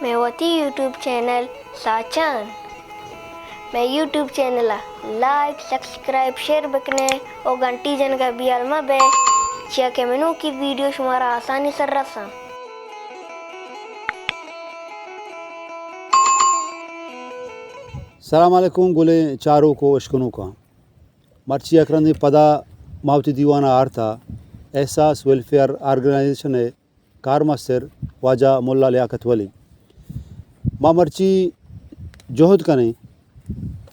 مئے وتی YouTube channel ساچان، مئے یوٹیوب چینل ءَ لائک، سبسکرائب، شیئر بکنے او گھنٹی جنگ ءَ بیال مہ بئے، چیا کہ منوکی ویڈیو شمارا آسانی سر رساں۔ سلام علیکم گلیں چاروک و اشکنوکاں۔ مرچی یک رندے پدا ما وتی دیوان ءَ آرتا احساس ویلفیئر آرگنائزیشن ءِ کارمستر واجہ ملا لیاقت ولی۔ ما مرچی جہد کنیں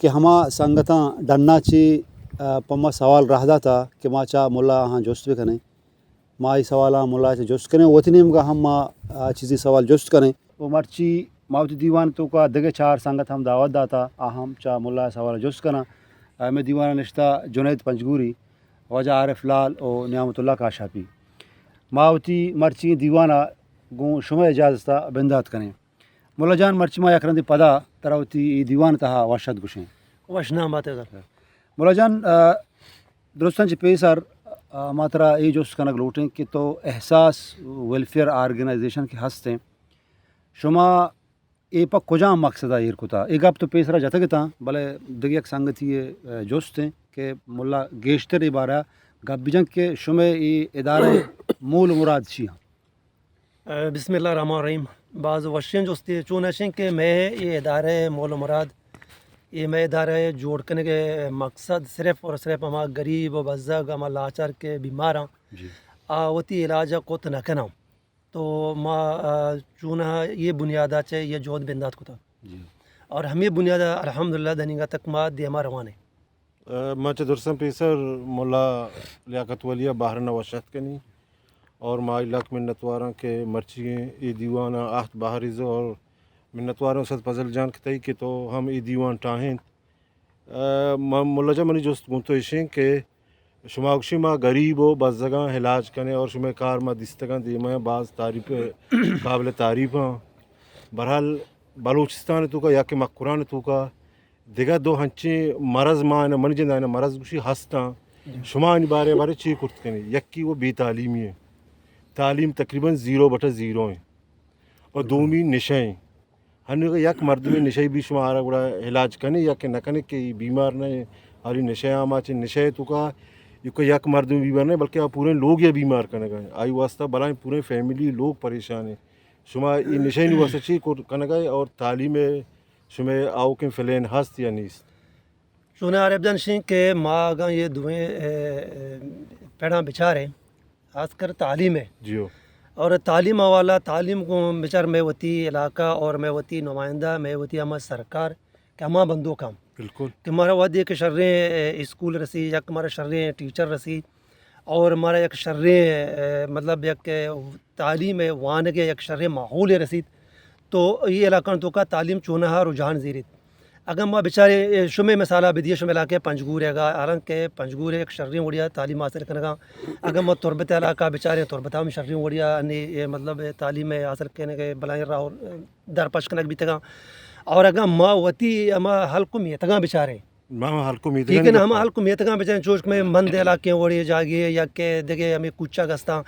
کہ ہما سنگتاں ڈنا چی، آ، پہ ما سوال راہ داتا کہ ما چا ملا آہاں جست بکنیں۔ ما اے سوالاں ملا چہ جست کنیں، وتی نیمگا ہم ما، آ، چیزی سوال جست کنیں۔ و مرچی ما وتی دیوان توکا دگہ چار سنگت ہم دعوت داتا، آ ہم چا ملا سوال جست کناں۔ آ، مئے دیوان نشتہ جنید پنجگوری، واجہ عارف لال و نعمت اللہ کاشاپی۔ ما وتی مرچی دیوانا گوں شمئے اجازتا بندات کنیں۔ ملا جان، مرچی ما یک رندے پدا ترا وتی اے دیوان تہا وش ات گوشیں۔ وش نام بات ئے سر۔ ملا جان، آ، درستاں چہ پیسر، آ، ما ترا اے جست کنگ لوٹیں کہ تو احساس ویلفیئر آرگنائزیشن کہ ہستیں، شما اے پہ کجام مقصدا ایر کتا؟ اے گپ تو پیسرا جتگ اتاں، بلے دگہ یک سنگتی ءِ، آ، جست ایں کہ ملا گیشتر اے بارہ گپ بجن کہ شمئے اے ادارہ مول مراد چی ہاں؟ بسم اللہ الرحمن الرحیم۔ باز وشیں جستے۔ چون اشیں کہ مئے اے ادارہ مول و مراد، اے مئے ادارہ جوڑ کنگ ءِ مقصد صرف اور صرف ہما غریب و بزگ، ہما لاچار کہ بیمار ہیں، جی۔ آ وتی علاج کت نہ کناں۔ تو ما، آ، چونہا یہ بنیادا چہ یہ جہد بندات کتا۔ جی۔ اور ہمیں بنیادا الحمدللہ دنیگا تک ما دیما روانے۔ ء، ما چہ درساں پیسر ملا لیاقت ولی ء بہرن ء وش اتک کنی اور ما آئی لک منتواراں کہ مرچی اے دیوان ء آہت بہریز اور منتواراں استاد فضل جان کہ تئی کہ تو ہم اے دیوان ٹاہینت۔ ء، م-، ملا جان منی جست گوں تو اشیں کہ شما گوشی ما غریب و بزگاں علاج کنیں اور شمئے کار ما دیستگاں دیما باز تعریف، قابل تعریف آں۔ بہرحال بلوچستان توکا یا کہ مکران توکا دگہ دو ہنچیں مرض ما آیانا، منی جند آیانا مرض گوشی ہستاں۔ جی۔ شما آنی بارے بارے چی کرت کنی؟ یکی وہ بے تعلیمی ہے، تعلیم تقریباً زیرو بٹا زیرو ہیں، اور دومی نشہ ہیں۔ ہنو یک مردمے نشہ بھی شما آرا گڑا علاج کنے یا کہ نہ کنے کہ بیمار نہ ہیں، آری نشہ آماچ ہیں، نشہ تو کا یہ کوئی یک مردم بیمار نہیں بلکہ آ پورے لوگ یا بیمار کنگا ہیں۔ آئی واسطہ بلائیں پورے فیملی لوگ پریشان ہیں۔ شما یہ نشہ نہیں واسطہ چی کرت کنگا ہے اور تعلیم شمئے آؤکیں پلین ہست یا نیست؟ چونیں عارف جان شیں کہ ما اگاں یہ دوئیں، اے، اے، پڑاں بچاریں، خاص کر تعلیم ہے۔ جیو۔ اور تعلیم حوالہ، تعلیم کو بچار میں وتی علاقہ اور میں وتی نمائندہ، میں وتی ہما سرکار کہ ہما بندوکاں۔ بالکل۔ کہ مارا وہدے کہ شریں، اے، اسکول رسی، یک مارا شریں ٹیچر رسی، اور مارا یک شریں، اے، مطلب یک تعلیم وانگ یک شریں ماحول رسیت، تو یہ علاقہ توکا تعلیم چونہا رجحان زیریت۔ اگر ما بچارے، اے، شمے مثالہ بدیے، شمے علاقے پنجگور ہے گا، حالانکہ پنجگور یک شریں وڑیا تعلیم حاصل کنگا۔ اگر ما تربت علاقہ بچارے، تربت ہم شریں وڑیا، یعنی، اے، مطلب تعلیم حاصل کنگے بلائیں راہ درپش کنگ بیتگا۔ اور اگر ما وتی ہما حلقم میتگاں بچاریں، ما ہما ہلکو میتگانی ٹھیک ہے نا، گپا۔ ہما ہلکو میتگاں بچاریں، چوش کہ مئے مند علاقے وڑے جاگے یا کہ دگہ ہمیں کوچہ گستاں،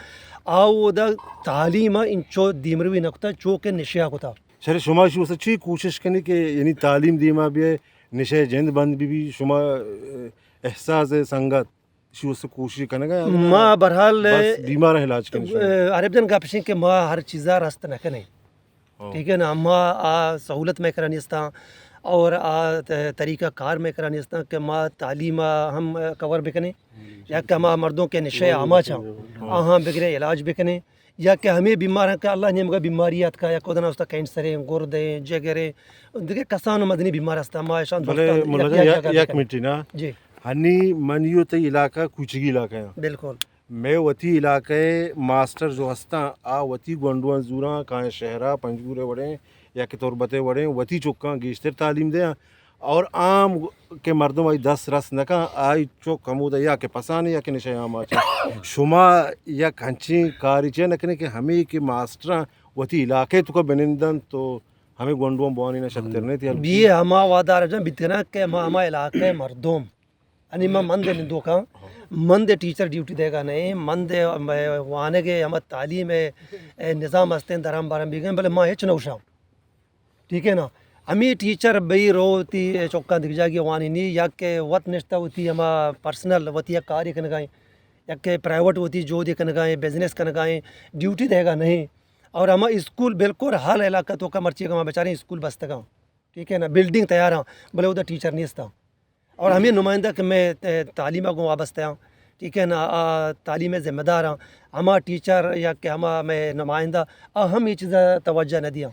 آ اودا تعلیم ء انچو دیمروی نہ کتا، چو کہ نشہ ء کتا۔ شر شما شو سے چی کوشش کنی کہ یعنی تعلیم دیما بیئے، نشہ جند بند بی بی، شما، احساس سنگت شو سے کوشش کنگا یا ما بہرحال بس بیمار علاج کنی شما؟ عارف جان گپ شیں کہ ما ہر چیزا رست نہ کنیں۔ ہاں۔ ٹھیک ہے نا، ما آ سہولت میں کرا نیستاں اور آ ت-، طریقہ کار میں کرا نیستاں کہ ما تعلیم آ ہم کور بکنیں، یا کہ ہما مردوں کے نشے آماچ آں، ہاں۔ آہاں بگریں، علاج بکنیں، یا کہ ہمیں بیمار ہیں کہ اللہ نیمگا بیماری آتکا، یا کودنا استا کینسر ہیں، گرد ہیں، جگر ہیں، دیگه کسان مدنی بیمار ہستا، ما اشان بلے دوستان مولا یک جان، جاگہ یک، یک بکنیں۔ منٹ نا۔ جی۔ ہنی منیو تئی علاقہ کوچگی علاقہ ہیں۔ بالکل۔ مئے وتی علاقہ ء ماسٹر جو ہستاں، آ وتی گونڈواں زوراں، کائیں شہرا پنجگور ء وڑیں یا کہ تربت ء وڑیں، وتی چکاں گیشتر تعلیم دیاں اور عام کہ مردم آئی دست رس نہ کن، آئی چک ہمودا یا کہ پسانے یا کہ نشہ آماچ۔ شما یک ہنچیں کاری چے نہ کنے کہ ہمے کہ ماسٹراں وتی علاقہ ء توکا بنندن تو ہمے گونڈواں بوانی نہ شتر نہیں تھی۔ بی ہما وادار جان بیتنا کہ ہما، ہما علاقہ ء مردم انی ما مند ء نندوکاں، مند ء ٹیچر ڈیوٹی دیگا نہیں، مند ء وانگ ء ہما تعلیم ء نظام ہستیں درہم بارم بیگیں، بلے ما ہچ نہ گوشاں۔ ٹھیک ہے نا؟ ہمے ٹیچر بھئی رو وتی چکاں دگہ جاگے وانینی، یا کہ وت نشتہ وتی ہما پرسنل وتی یک کارے کنگا ایں، یا کہ پرائیویٹ وتی جہدے کنگا ایں، بزنس کنگا ایں، ڈیوٹی دئیگا نہ ایں۔ اور ہما اسکول بالکل ہر علاقہ توکا مرچی ہما بیچاریں اسکول بستگاں، ٹھیک ہے نا، بلڈنگ تیاراں، بلے اودا ٹیچر نیستاں۔ اور ہمے نمائندہ کہ مئے تعلیم ءَ گوں وابستہ آں، ٹھیک ہے نا، آ تعلیم ءِ ذمہ دار آں، ہما ٹیچر یا کہ ہما مئے نمائندہ، آ ہم اے چیز ءَ توجہ نہ دیاں۔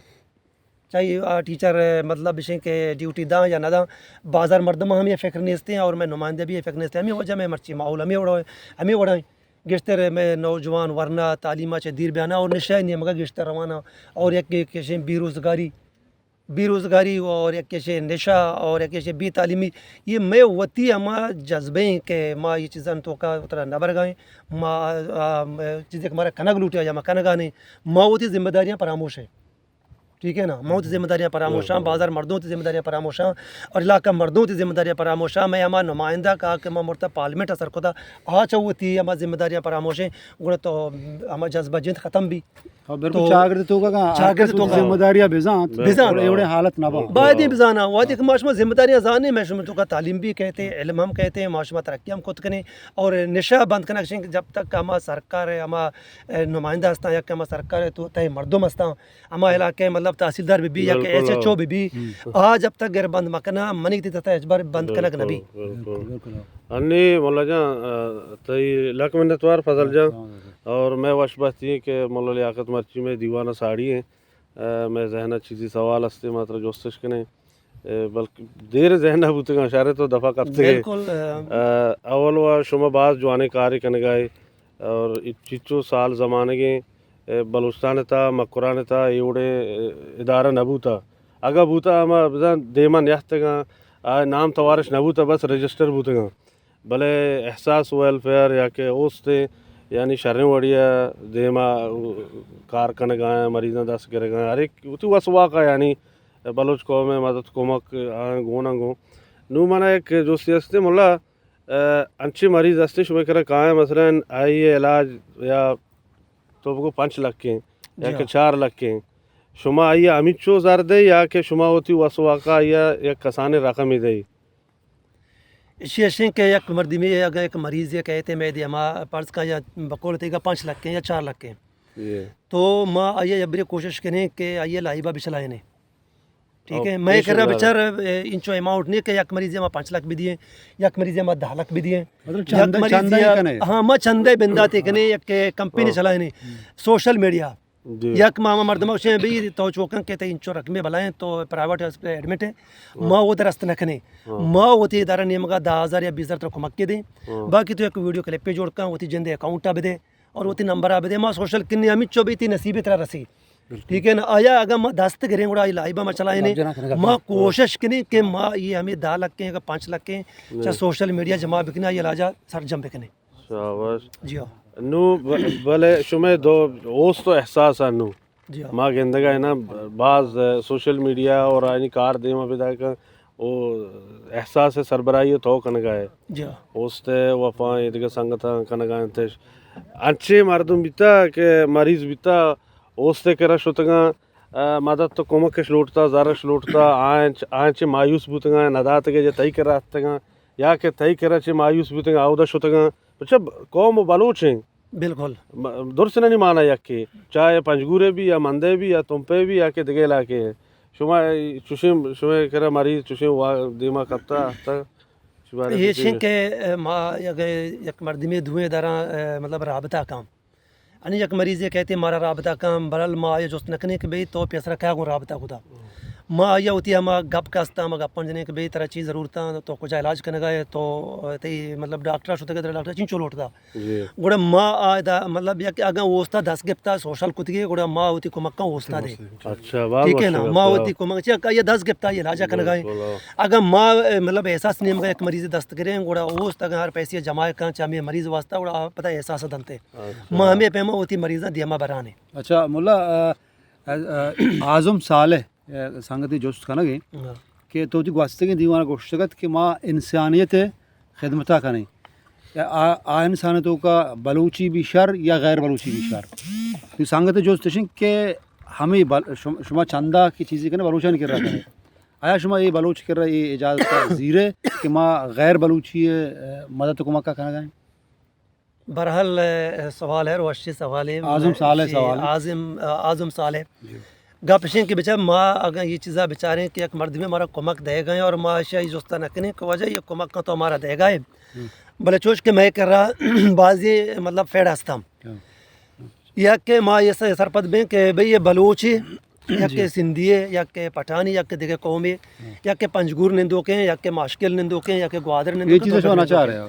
چاہے آ ٹیچر، مطلب، اشیں کہ ڈیوٹی داں یا نہ داں، بازار مردم ہم اے فکر نیستیں اور مئے نمائندہ بھی اے فکر نیستیں۔ ہمے وجہ مئے مرچی ماحول ہمے وڑا، ہمے وڑا ایں۔ گیشتر مئے نوجوان ورنا تعلیم ءَ چہ دیر بیانا اور نشہ ءِ نیمگا گیشتر روانا اور یک، یک اشیں بے روزگاری، بے روزگاری اور یک ایشے نشہ اور یک ایشے بے تعلیمی، یہ مئے وتی ہما جذبہ ایں کہ ما یہ چیزاں توکا اترا نہ برگا ایں، ما، آ، چیزے کہ مارا کنگ لوٹیا یا ما کنگا نہیں، ما وتی ذمہ داریاں پراموش ایں۔ ٹھیک ہے نا، ما وتی ذمہ داریاں پراموش آں، بازار مردم وتی ذمہ داریاں پراموش آں اور علاقہ مردم وتی ذمہ داریاں پراموش آں۔ مئے ہما نمائندہ کہ، کہ ما مرتا پارلیمنٹ ءَ سر کتا، آ چہ وتی ہما ذمہ داریاں پراموش ایں، گڑا تو ہما جذبہ جند ختم بی۔ ہاں، بالکل۔ تو چاگرد توکا کہ ہر چاگرد کس وتی توکا ذمہ داریاں بزانت، بزانت۔ اور ایوڑیں حالت نہ با۔ باید ایں بزاناں، وہدے کہ ما شما ذمہ داریاں زانیں، مئے شما توکا تعلیم بھی کہتے، علم ہم کہتے، ما شما ترقی ہم کت کنیں اور نشہ بند کنگ شیں کہ جب تک ہما سرکار ءِ ہما، اے، نمائندہ ہستاں یا کہ ہما سرکار ءِ تو تہ مردم ہستاں، ہما علاقہ ءِ مطلب تحصیلدار بہ بی یا کہ ایس ایچ او بہ بی، آ جب تک گر بند مکناں، منی تئی تحت ہچبر بند کنگ نہ بی۔ بالکل، بالکل۔ انی مولا جان، آ، تئی لک منتوار فضل جان۔ اور مئے وش بختی ایں کہ مولا لیاقت مرچی مئے دیوان ءَ ساڑی ایں۔ آ، مئے ذہن ءَ چیزی سوال است، ما ترا جستش کنیں۔ آ، بلکہ دیر ذہن ءَ بوتگاں، شر تو دفعہ کپتگے۔ بالکل، آ، آ، اول وا شما باز جوانیں کارے کنگائے اور چچو سال زمانگیں، آ، بلوچستان ءِ تہا، مکران ءِ تہا اے وڑیں، آ، ادارہ نہ بوتا۔ اگاں بوتا، ہما بزاں دیما نیاتکگاں، آ، نام توارش نہ بوتا، بس رجسٹر بوتگاں۔ بلے احساس ویلفیئر یا کہ اوست ایں، یعنی شریں وڑی ءَ دیما کار کنگا ایں، مریضاں دست گرگا ایں، ہر یک وتی وس واکا، یعنی بلوچ قوم ءِ مدد کمک آں گون آں گون۔ نوں منا یک جستے است ملا، آ، انچیں مریض است شمئے کرا کائیں، مثلاً آئی ءِ علاج یا تو بگو پنچ لکھ ایں یا کہ چار لکھ ایں، شما آئی ءَ ہمینچو زر دئے یا کہ شما وتی وس واکا آئی ءَ یک کسانیں رقمے دئے؟ ایشی اشیں کہ یک مردمے اگاں یک مریضے کئیت مئے دیما، فرض کن یا بقول تئیگا پنچ لکھ ایں یا چار لکھ ایں، تو ما آئی ءَ یک برے کوشش کنیں کہ آئی ءِ لائبہ بچلائینیں۔ ٹھیک ہے، مئے کرا بچار، اے، انچو اماؤنٹ نہیں کہ یک مریضے ما پنچ لکھ بدییں، یک مریضے ما دہ لکھ بدییں۔ مطلب یک چندہ، مریضے، چندہ ہی کنے۔ ہاں، ما چندہ بنداتے کنے، یک کمپینے چلائینیں۔ Social media. یک ما ہما مردم گوشیں بھئی تو چوکاں کہ تئی انچو رقمے بلائیں تو پرائیویٹ ہاسپٹل ایڈمٹ ہے، ما وہ درست نہ کنے۔ ما وتی ادارہ نیمگا دہ ہزار یا بیس ہزار ترا کمک کے دیں۔ باقی تو یک ویڈیو کلپے جوڑ کن، وتی جندے اکاؤنٹ آ بدے اور وتی نمبر آ بدے، ما سوشل کنیں، ہمینچو بھی تئی نصیبے ترا رسی۔ ٹھیک ہے نا، آیا اگاں ما دست گریں گڑا آئی لائبہ ما چلائیں، ما کوشش کنیں کہ ما یہ ہمیں دہ لکھ ایں، اگر پنچ لکھ ایں، چا سوشل میڈیا جمع بکنیں، آئی علاجہ سرجم بکنیں۔ شاباش۔ جی ہاں۔ نو ب-، بلے شمئے دو اوست و احساس ءَ نو۔ جی ہاں۔ ما گندگا ہے نا، باز، آ، سوشل میڈیا اور آنی کار دیما بدائے کن، او احساس سربراہی تو کنگا ہے۔ جی ہاں۔ اوست وفا ایدگہ سنگتاں کنگا انتش۔ انچے مردم بیتا کہ مریض بیتا، اوست کرا شتگاں، آ، مدد تو کمکش لوٹتا، زرش لوٹتا، آنچ، آنچ مایوس بوتگاں، نداتگے جے تئی کرا اتگاں، یا کہ تئی کرا چے مایوس بوتگاں، آودا شتگاں۔ پچہ قوم و بلوچ ایں۔ بالکل۔ م-، درست نہ نی مانا یکے، چاہے پنجگورے بھی یا مندے بھی یا تمپے بھی یا کہ دگہ علاقے ہیں۔ شما چوشیں، شما کرا مریض چوشیں وا-، دیما کپتا، ہتا، شما ایشیں کہ، اے، ما اگہ یک مردمے دوئیں دراں، اے، مطلب رابطہ کام۔ انی یک مریضے کہتے مارا رابطہ کام، برحال ما آئی جست نہ کنیں کہ بھئی تو پیسرا کیا گوں رابطہ کتا۔ ما آئی وتی ہما گپ کستا، ہما گپاں جنیں کہ بھئی ترا چی ضرورت ہے، تو کجا علاج کنگا ہے، تو تئی مطلب ڈاکٹر شتگے، ترا ڈاکٹر چنچو لوٹتا۔ جی۔ گڑا ما آ دا، مطلب، یک اگاں اوستا دست گپتا سوشل کتگی، گڑا ما وتی کمکاں اوستا دے۔ اچھا، باز ٹھیک ہے نا، ما وتی کمک چی، اگاں یہ دست گپتا، یہ علاجہ کنگا ہے۔ بالکل، ہاں۔ اگاں ما، اے، مطلب، احساس نیمگا یک مریض دست گریں، گڑا اوست اگاں ہر پیسے جمع کن، چا ہمیں مریض واسطہ، گڑا آ پتہ احساس دنتے۔ اچھا۔ ما ہمیں پیما وتی مریضاں دیما برانے۔ اچھا، ملا، آ، آ، آ، اعظم صالح، آ، سنگتی جست کنگے ہاں۔ کہ تو وتی گوستگیں دیوان گوشتگت کہ ما انسانیت خدمتا کنیں۔ یا آ، آ انسان توکا بلوچی بھی شر یا غیر بلوچی بھی شر۔ تو سنگت جست اشیں کہ ہمے بل-، شم-، شما چندہ کہ چیزے کنے بلوچانی کرا کنے۔ آیا شما اے بلوچ کرا اے اجازت زیرے کہ ما غیر بلوچی ءِ، اے، مدد ءُ کمک ءَ کنگا ایں؟ بہرحال، اے، سوال ہے، وشی سوالے۔ اعظم صالح ایشی سوال۔ اعظم، اعظم صالح۔ جی۔ گپ ایش ایں کہ بچار ما اگاں اے چیزا بچاریں کہ یک مردمے مارا کمک دئیگا ایں اور ما ایشی جستا نہ کنیں کہ واجہ اے کمک تو مارا دئیگا ئے۔ ہم۔ بلے چوش کہ مئے کرا بازی مطلب فیڈ ہستاں۔ ہاں۔ یا کہ ما اے س-، سرپد بیں کہ بھئی اے بلوچے، یا جی۔ کہ سندھی ئے، یا کہ پٹھانی، یا کہ دگہ قومے، ہاں۔ یا کہ پنجگور نندوکیں، یا کہ ماشکل نندوکیں، یا کہ گوادر اے نندوکیں، چیز تو شما نہ چاہ رہے ہو۔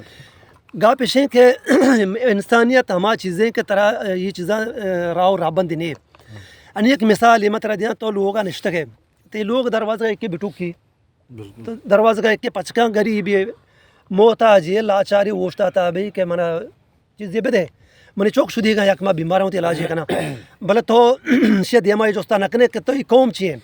گپ ایش ایں کہ انسانیت ہما چیزیں کہ ترا اے چیزاں، اے، راہ و رہبند نے۔ ہاں۔ انی یک مثال اے ما ترا دیاں، تو لوگا نشتگ ئے۔ تئی لوگ دروازگا یکے بٹوکی۔ بالکل۔ تو دروازگا یکے پچ کن، غریبے، محتاجے، لاچارے، اوشتاتا بھئی کہ منا چیزے بدے۔ منی چک شدیگا یک ماہ بیمار ایں، وتی علاجے کناں۔ بلے تو ایشی دیما اے جستا نہ کنے کہ تو اے قوم چی ئے؟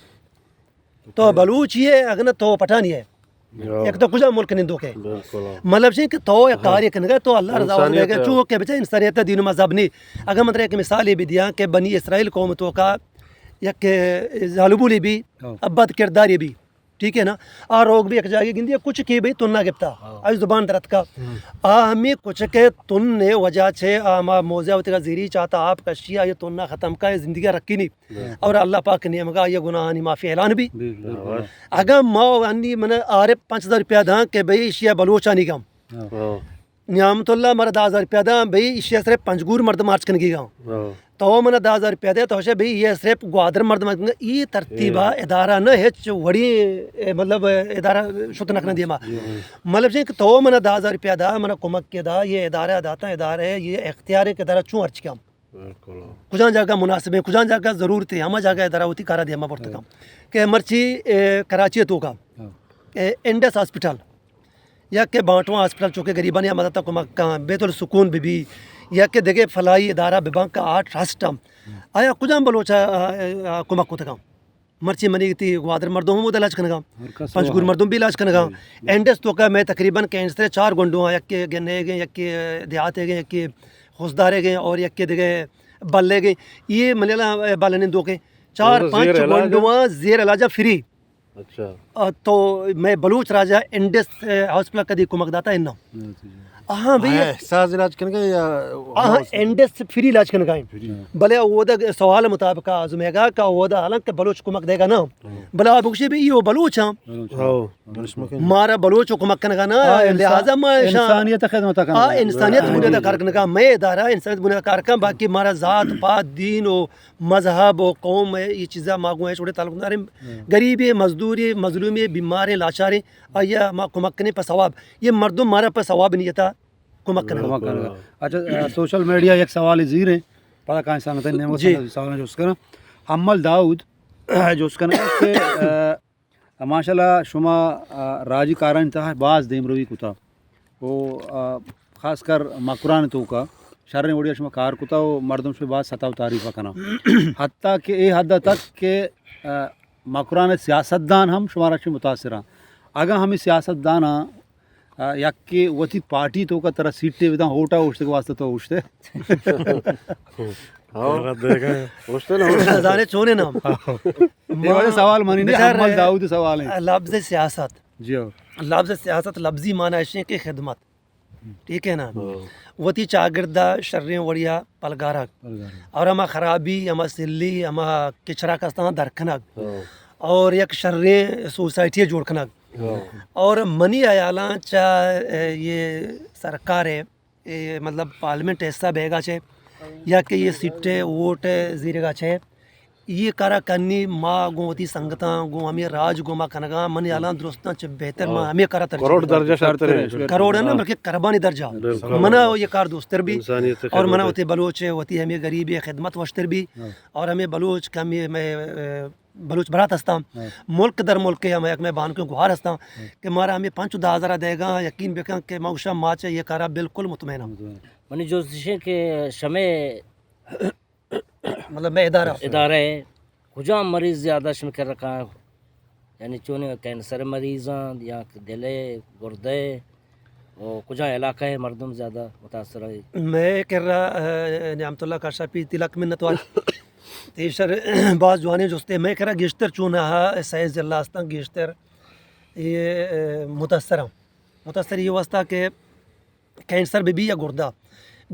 تو بلوچے ئے، اگن تو پٹھانی ئے۔ ہاں۔ یک تو کجا ملک نندوکے؟ بالکل۔ مطلب چی کہ تو یک کارے کنگا، تو اللہ رضا واسطہ انسانیت کنگا، ہے۔ چو کہ بچار انسانیت دین و مذہب نی۔ اگاں من ترا یک مثالے بدیاں کہ بنی اسرائیل قوم توکا یک زالبولے بی، ہاں۔ بد کردارے بی۔ ٹھیک ہے نا؟ آ روگ بی یک جاگے گندی، کچکے بی تنا گپتا۔ ہاں۔ آئی زبان درتکا۔ ہم۔ آ ہمے کچکے تن وجہ چہ آ ہما موزہ وتیگا زیری چاتا آپ کشی، آئی تنا ختم کا، زندگی رکینی۔ بالکل۔ اور اللہ پاک نیمگا آئی گناہانی معافی اعلان بی۔ بالکل۔ اگاں ما انی من عارف پنچ ہزار روپیہ داں کہ بھئی ایشی بلوچانی گم۔ ہاں۔ ہاں۔ نعمت اللہ مارا دہ ہزار روپیہ داں، بھئی ایشی صرف پنجگور مردم ہرچ کنگی گا۔ ہاں۔ تو منا دہ ہزار روپیہ دے، تو شے بھئی اے صرف گوادر مردم، اے ترتیبا اے۔ ادارہ نہ ہچ وڑی، اے، مطلب، ادارہ شت نہ کنے دیما۔ جی۔ مطلب چی کہ تو منا دہ ہزار روپیہ دا، منا کمک کے دا، اے ادارہ داتا، ادارہ اے، اے اختیار ایں کہ ادارہ چون ہرچ کم۔ بالکل۔ کجام جاگہ مناسب ایں، کجام جاگہ ضرورت ایں، ہما جاگہ ادارہ وتی کارا دیما برتگا۔ ہاں۔ کہ مرچی، اے، کراچی توکا، ہاں۔ اے، انڈس ہاسپٹل، یا کہ بانٹواں ہاسپٹل چوکہ غریبانی مدد کمک کن، بیت السکون بی بی، یا کہ دگہ فلاحی ادارہ بباں کہ آ ٹرسٹ ہم۔ ہاں۔ آیا کجام بلوچ ءَ، آ، آ، کمک کتگا؟ مرچی منی تئی گوادر مردم ہم اودا علاج کنگا، ہر کس پنجگور مردم بھی علاج کنگا۔ ہاں۔ انڈس توکا مئے تقریباً کینسر چار گونڈواں، یکے گنے گے، یکے دیہاتے گے، یکے خضدارے گے اور یکے دگہ بلے گے۔ اے منی ہیالا بلے نندوکیں۔ چار پنچ گونڈواں زیر علاج فری۔ اچھا۔ آ، تو مئے بلوچ راجا انڈس، اے، ہاسپٹل کدی کمک داتا اناں؟ ہاں بھئی۔ احساس علاج کنگا یا ہاں، ہاں، انڈس فری علاج کنگا ایں۔ فری۔ بلے اودا سوال مطابق آزمے گا کہ اودا حالانکہ بلوچ کمک دے گا نا۔ ہاں۔ بلے آ بگوشے بھئی اے بلوچ ہاں۔ بلوچ ہاں۔ ہاں۔ مارا بلوچ کمک کنگا نا، آ، انسان-، لہذا ما ایشاں انسانیت خدمت کنگا۔ آ، انسانیت بنیاد کار کنگا، مئے ادارہ انسانیت بنیاد کار کن، باقی مارا ذات پات دین و مذہب و قوم اے، اے چیزا ما گوں ہچ وڑیں تعلق نداریں۔ ہاں۔ غریبے، مزدورے، مظلومے، بیمارے، لاچارے، آئیا ما کمک کنیں پہ ثواب۔ اے مردم مارا پہ ثواب نیتا کمک کنگا۔ کمک کنگا۔ اچھا، آ، سوشل میڈیا یک سوالے زیریں، پدا کائیں سنگتانی نیمگا جی۔ سوال جست کناں۔ حمل داؤد جست کنگا کہ، آ، ماشاءاللہ شما، آ، راجی کارانی تہا باز دیمروی کتا۔ و، آ، خاص کر مکران توکا شریں وڑیا شما کار کتا و مردم شما باز ستا و تعریف کناں۔ حتی کہ اے حد تک کہ، آ، مکران سیاستدان ہم شمارا چہ متاثر آں۔ اگاں ہمے سیاستداناں، آ، یکے وتی پارٹی توکا ترا سیٹے بداں، ہوٹا اوشتگ واسطہ تو اوشتے؟ ہاں۔ اوشتے نا، اوشتے۔ زانے چونے نام۔ اے واجہ سوال منی نہیں، بچار، احمد داؤد سوال ایں۔ لفظ سیاست۔ جی ہاں۔ لفظ سیاست لفظی معنی ایش ایں کہ خدمت۔ ٹھیک ہے نا؟ ہاں۔ وتی چاگردا شریں وڑیا پلگارگ۔ پلگارگ۔ اور ہما خرابی، ہما سلی، ہما کچرا کستاں در کنگ۔ ہاں۔ اور یک شریں سوسائٹی جوڑ کنگ۔ ہاں۔ اور منی ہیالاں چا، اے، اے سرکار ہے، اے مطلب پارلیمنٹ حصہ بیگا چے، یا کہ اے سیٹ ہے، ووٹ ہے، زیرگا چے، اے کارا کنی ما گوں وتی سنگتاں، گوں ہمے راج گوں ما کنگاں، منی ہیالاں درستاں چہ بہتر ما ہاں۔ ہمے کارا ترجیح کروڑ دیاں۔ درجہ شرتر ہے۔ کروڑ ہے نا، بلکہ کربانی درجہ۔ بالکل۔ منا یہ کار دوستر بھی۔ انسانیت خدمت اور منا ہے۔ وتی بلوچ ہے، وتی ہمے غریبی خدمت وشتر بھی۔ ہاں۔ اور ہمے بلوچ کم یہ میں، اے، بلوچ برات ہستاں۔ ہاں۔ ملک در ملک ہم یک میں بانکیں گوہار ہستاں ہاں۔ کہ مارا ہمے پنچ و دہ ہزار دیگا، یقین بکن کہ ما گوشاں ما چہ یہ کارا بالکل مطمئن ہم۔ منی جوزش ہے کہ شمے مطلب میں ادارہ۔ ادارہ ہے۔ کجام مریض زیادہ شمے کر رکھا ہے؟ یعنی چونیں کینسر مریضاں یا کہ دل ہے، گردہ ہے، و کجام علاقہ ہے مردم زیادہ متاثر ہے؟ میں کر رہا، اے، نعمت اللہ کاشاپی تلک منت وار۔ تیشر باز جوانیں جستے۔ مئے کرا گیشتر چون ہا سئے ضلع استاں، گیشتر اے، اے، متاثر ہاں۔ متاثر اے واسطہ کہ کینسر بہ بی یا گردہ،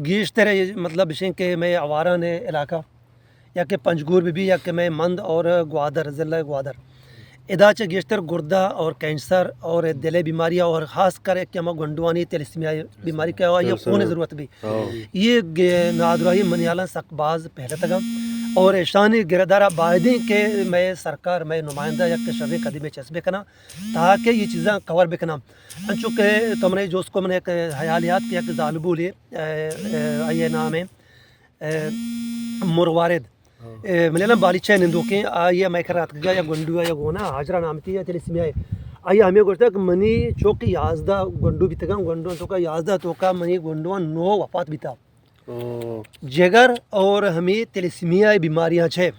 گیشتر اے مطلب اشیں کہ مئے آواران علاقہ یا کہ پنجگور بہ بی یا کہ مئے مند اور گوادر، ضلع گوادر، ادا چہ گیشتر گردہ اور کینسر اور دل ءِ بیماری اور خاص کر کہ ہما گونڈوانی تھیلیسیمیا بیماری کہ آئی ءَ خون ءِ ضرورت بی۔ ہاں۔ یہ گ-، نادراہی منی حالاں سک باز پھیلتگاں اور اشانی گرہ دارا بایدیں کہ مئے سرکار، مئے نمائندہ یک شریں قدمے چست بکناں تاکہ یہ چیزاں کور بکناں۔ انچو کہ تو منا جست کو، من یک حیال یات کہ یک زالبولے، اے، اے، آئی ءِ نام اے، اے، مروارد۔ ہاں۔ اے، منی الان بالیچہ ءِ نندوکیں، آئی ءَ مئے کرا اتکگا یا گونڈو ءَ یا گونا حاجرہ نامتی یا تھیلیسیمیا اے۔ آئی ءَ ہمے گوشتا کہ منی چوک یازدہ گونڈو بیتگاں، گونڈو توکا یازدہ توکا منی گونڈو نو وفات بیتا۔ او۔ جگر اور ہمے تھیلیسیمیا بیماریاں چہ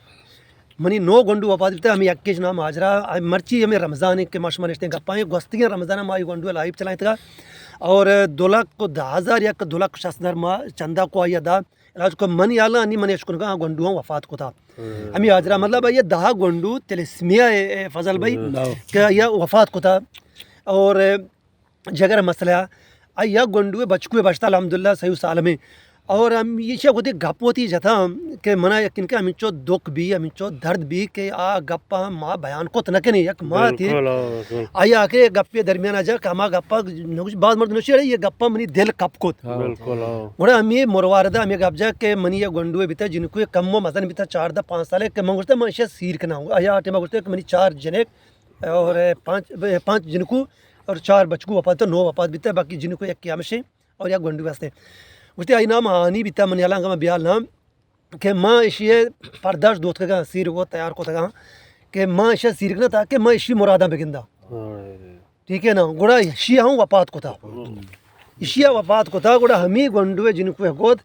منی نو گونڈو وفات بیتا، ہمے یکے نام حاجرہ، مرچی ہمے رمضان اے کہ ما شما نشتیں گپاں، گوستگیں رمضان ما اے گونڈو لائیو چلائیں تگا اور دو لکھ و دہ ہزار یا کہ دو لکھ شست ہزار ما چندہ کو آئی ءَ دا۔ علاج کو منی حالاں انی من اشکنگا گونڈو ہم وفات کتا۔ ہمے حاجرہ مطلب یہ دہ گونڈو تھیلیسیمیا اے، اے فضل بھائی، ہاں۔ کہ یہ وفات کتا اور جگر مسئلہ آ یک گونڈو بچکو بشتا الحمدللہ صحیح و سالم اے۔ اور ہم یہ چیز وتی گپ وتی جتا کہ منا یقین کہ ہمینچو دکھ بی، ہمینچو درد بی کہ آ گپا ما بیان کت نہ کنیں، یک ماتے۔ بالکل، ہاں، بالکل۔ آیا کہ گپے درمیان آ جا کہ ہما گپا نگوش، باز مرد نوشی، اڑے یہ گپا منی دل کپ کت۔ ہاں۔ بالکل، ہاں۔ گڑا ہمے مرواردا ہمے گپ جا کہ منی یہ گونڈو بیتا، جنکو کم و مزن بیتا، چاردہ پانچ سالے، کہ من گوشتا من اشیا سیر کناں۔ آیا ٹیما گوشتا کہ منی چار جنک اور پانچ، پانچ جنکو اور چار بچکو وفات، نو وفات بیتا، باقی جنکو یکے ہمشیں اور یک گونڈو ہستے۔ گوشتے آئی نام ہانی بیتا، منی حالاں کہ من بیال نام کہ ما اشی پرداش دوتکگاں، سیر و تیار کتگاں کہ ما اشی سیر کناں تاکہ ما اشی مراداں بگنداں۔ ہاں۔ ٹھیک ہے نا، گڑا اشی ہم وفات کتا۔ اشی وفات کتا، گڑا ہمی گونڈو جنکو گود،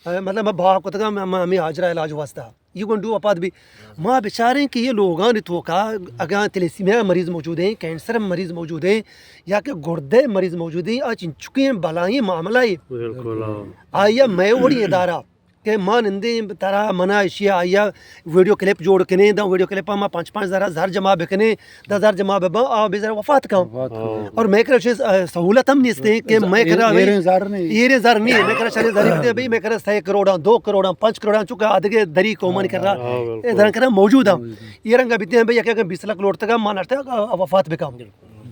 مطلب ما بہا کتگاں، ما، ما ہمی حاجرہ علاج واسطہ۔ یہ گونڈو وفات بی۔ ما بچاریں کہ یہ لوگانی توکا اگاں تھیلیسیمیا مریض موجود ہیں، کینسر مریض موجود ہیں، یا کہ گردے مریض موجود ہیں، آ چنچکیں بلائیں معاملہ ہے۔ بالکل، ہاں۔ آیا مئے وڑی ادارہ کہ ما نندیں ترا منا اشیا آیا ویڈیو کلپ جوڑ کنیں، دا ویڈیو کلپ ما پانچ پانچ ہزار زر جمع بکنیں، دس ہزار جمع ببا، آ بے زر وفات کن۔ وفات کن۔ اور مئے کرا چیز، آ، سہولت ہم نیست ہے کہ مئے کرا اے-، ایریں زر نہیں۔ ایریں زر نہیں، مئے کرا شریں زر بیتے بھئی، مئے کرا سئے کروڑاں، دو کروڑاں، پنچ کروڑاں، چونکہ آدگے دری قومانی کرا، ہاں، بالکل۔ اے درن کرا موجود ہیں۔ موجود ہیں۔ یہ رنگا بیتے ہیں بھئی، یک، یک بیس لک لوٹتگا، ما نشتا، آ، وفات بکن۔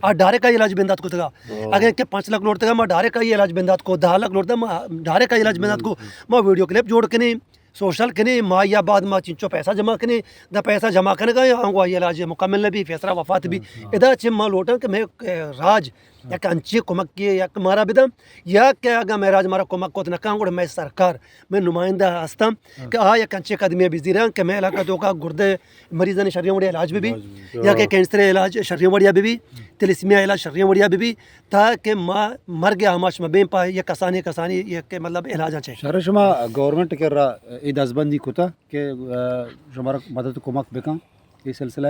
آ ڈائریکٹ آئی علاج بندات کتگا۔ ہاں۔ اگر کہ پانچ لک لوٹتگا، ما ڈائریکٹ آئی علاج بندات کو، دہ لک لوٹتگا، ما ڈائریکٹ آئی علاج بندات کو۔ ما ویڈیو کلپ جوڑ کنیں، سوشل کنیں، ما یا بعد ما چنچو پیسہ جمع کنیں، دا پیسہ جمع کنگا یا آنگو آئی علاج مکمل نہ بی، پیسرا وفات بی۔ ہاں۔ ادا چہ ما لوٹاں کہ مئے، اے، راج یک انچیں کمک کے یک مارا بدن، یا کہ اگاں مئے راج مارا کمک کت نہ کن، گڑا مئے سرکار، مئے نمائندہ ہستاں کہ آ یک انچیں قدمے بزیراں کہ مئے علاقہ توکا گردے مریضانی شریں وڑی علاج بہ بی، علاج بہ بی۔ یا کہ کینسر علاج شریں وڑیا بہ بی، تھیلیسیمیا علاج شریں وڑیا بہ بی، تاکہ ما مرگ آماچ مہ بیں پہ یک کسانی، کسانی یک مطلب علاجاں چہ۔ شر شما گورنمنٹ کرا اے دزبندی کتا کہ، آ، شمارا مدد کمک بکن اے سلسلہ؟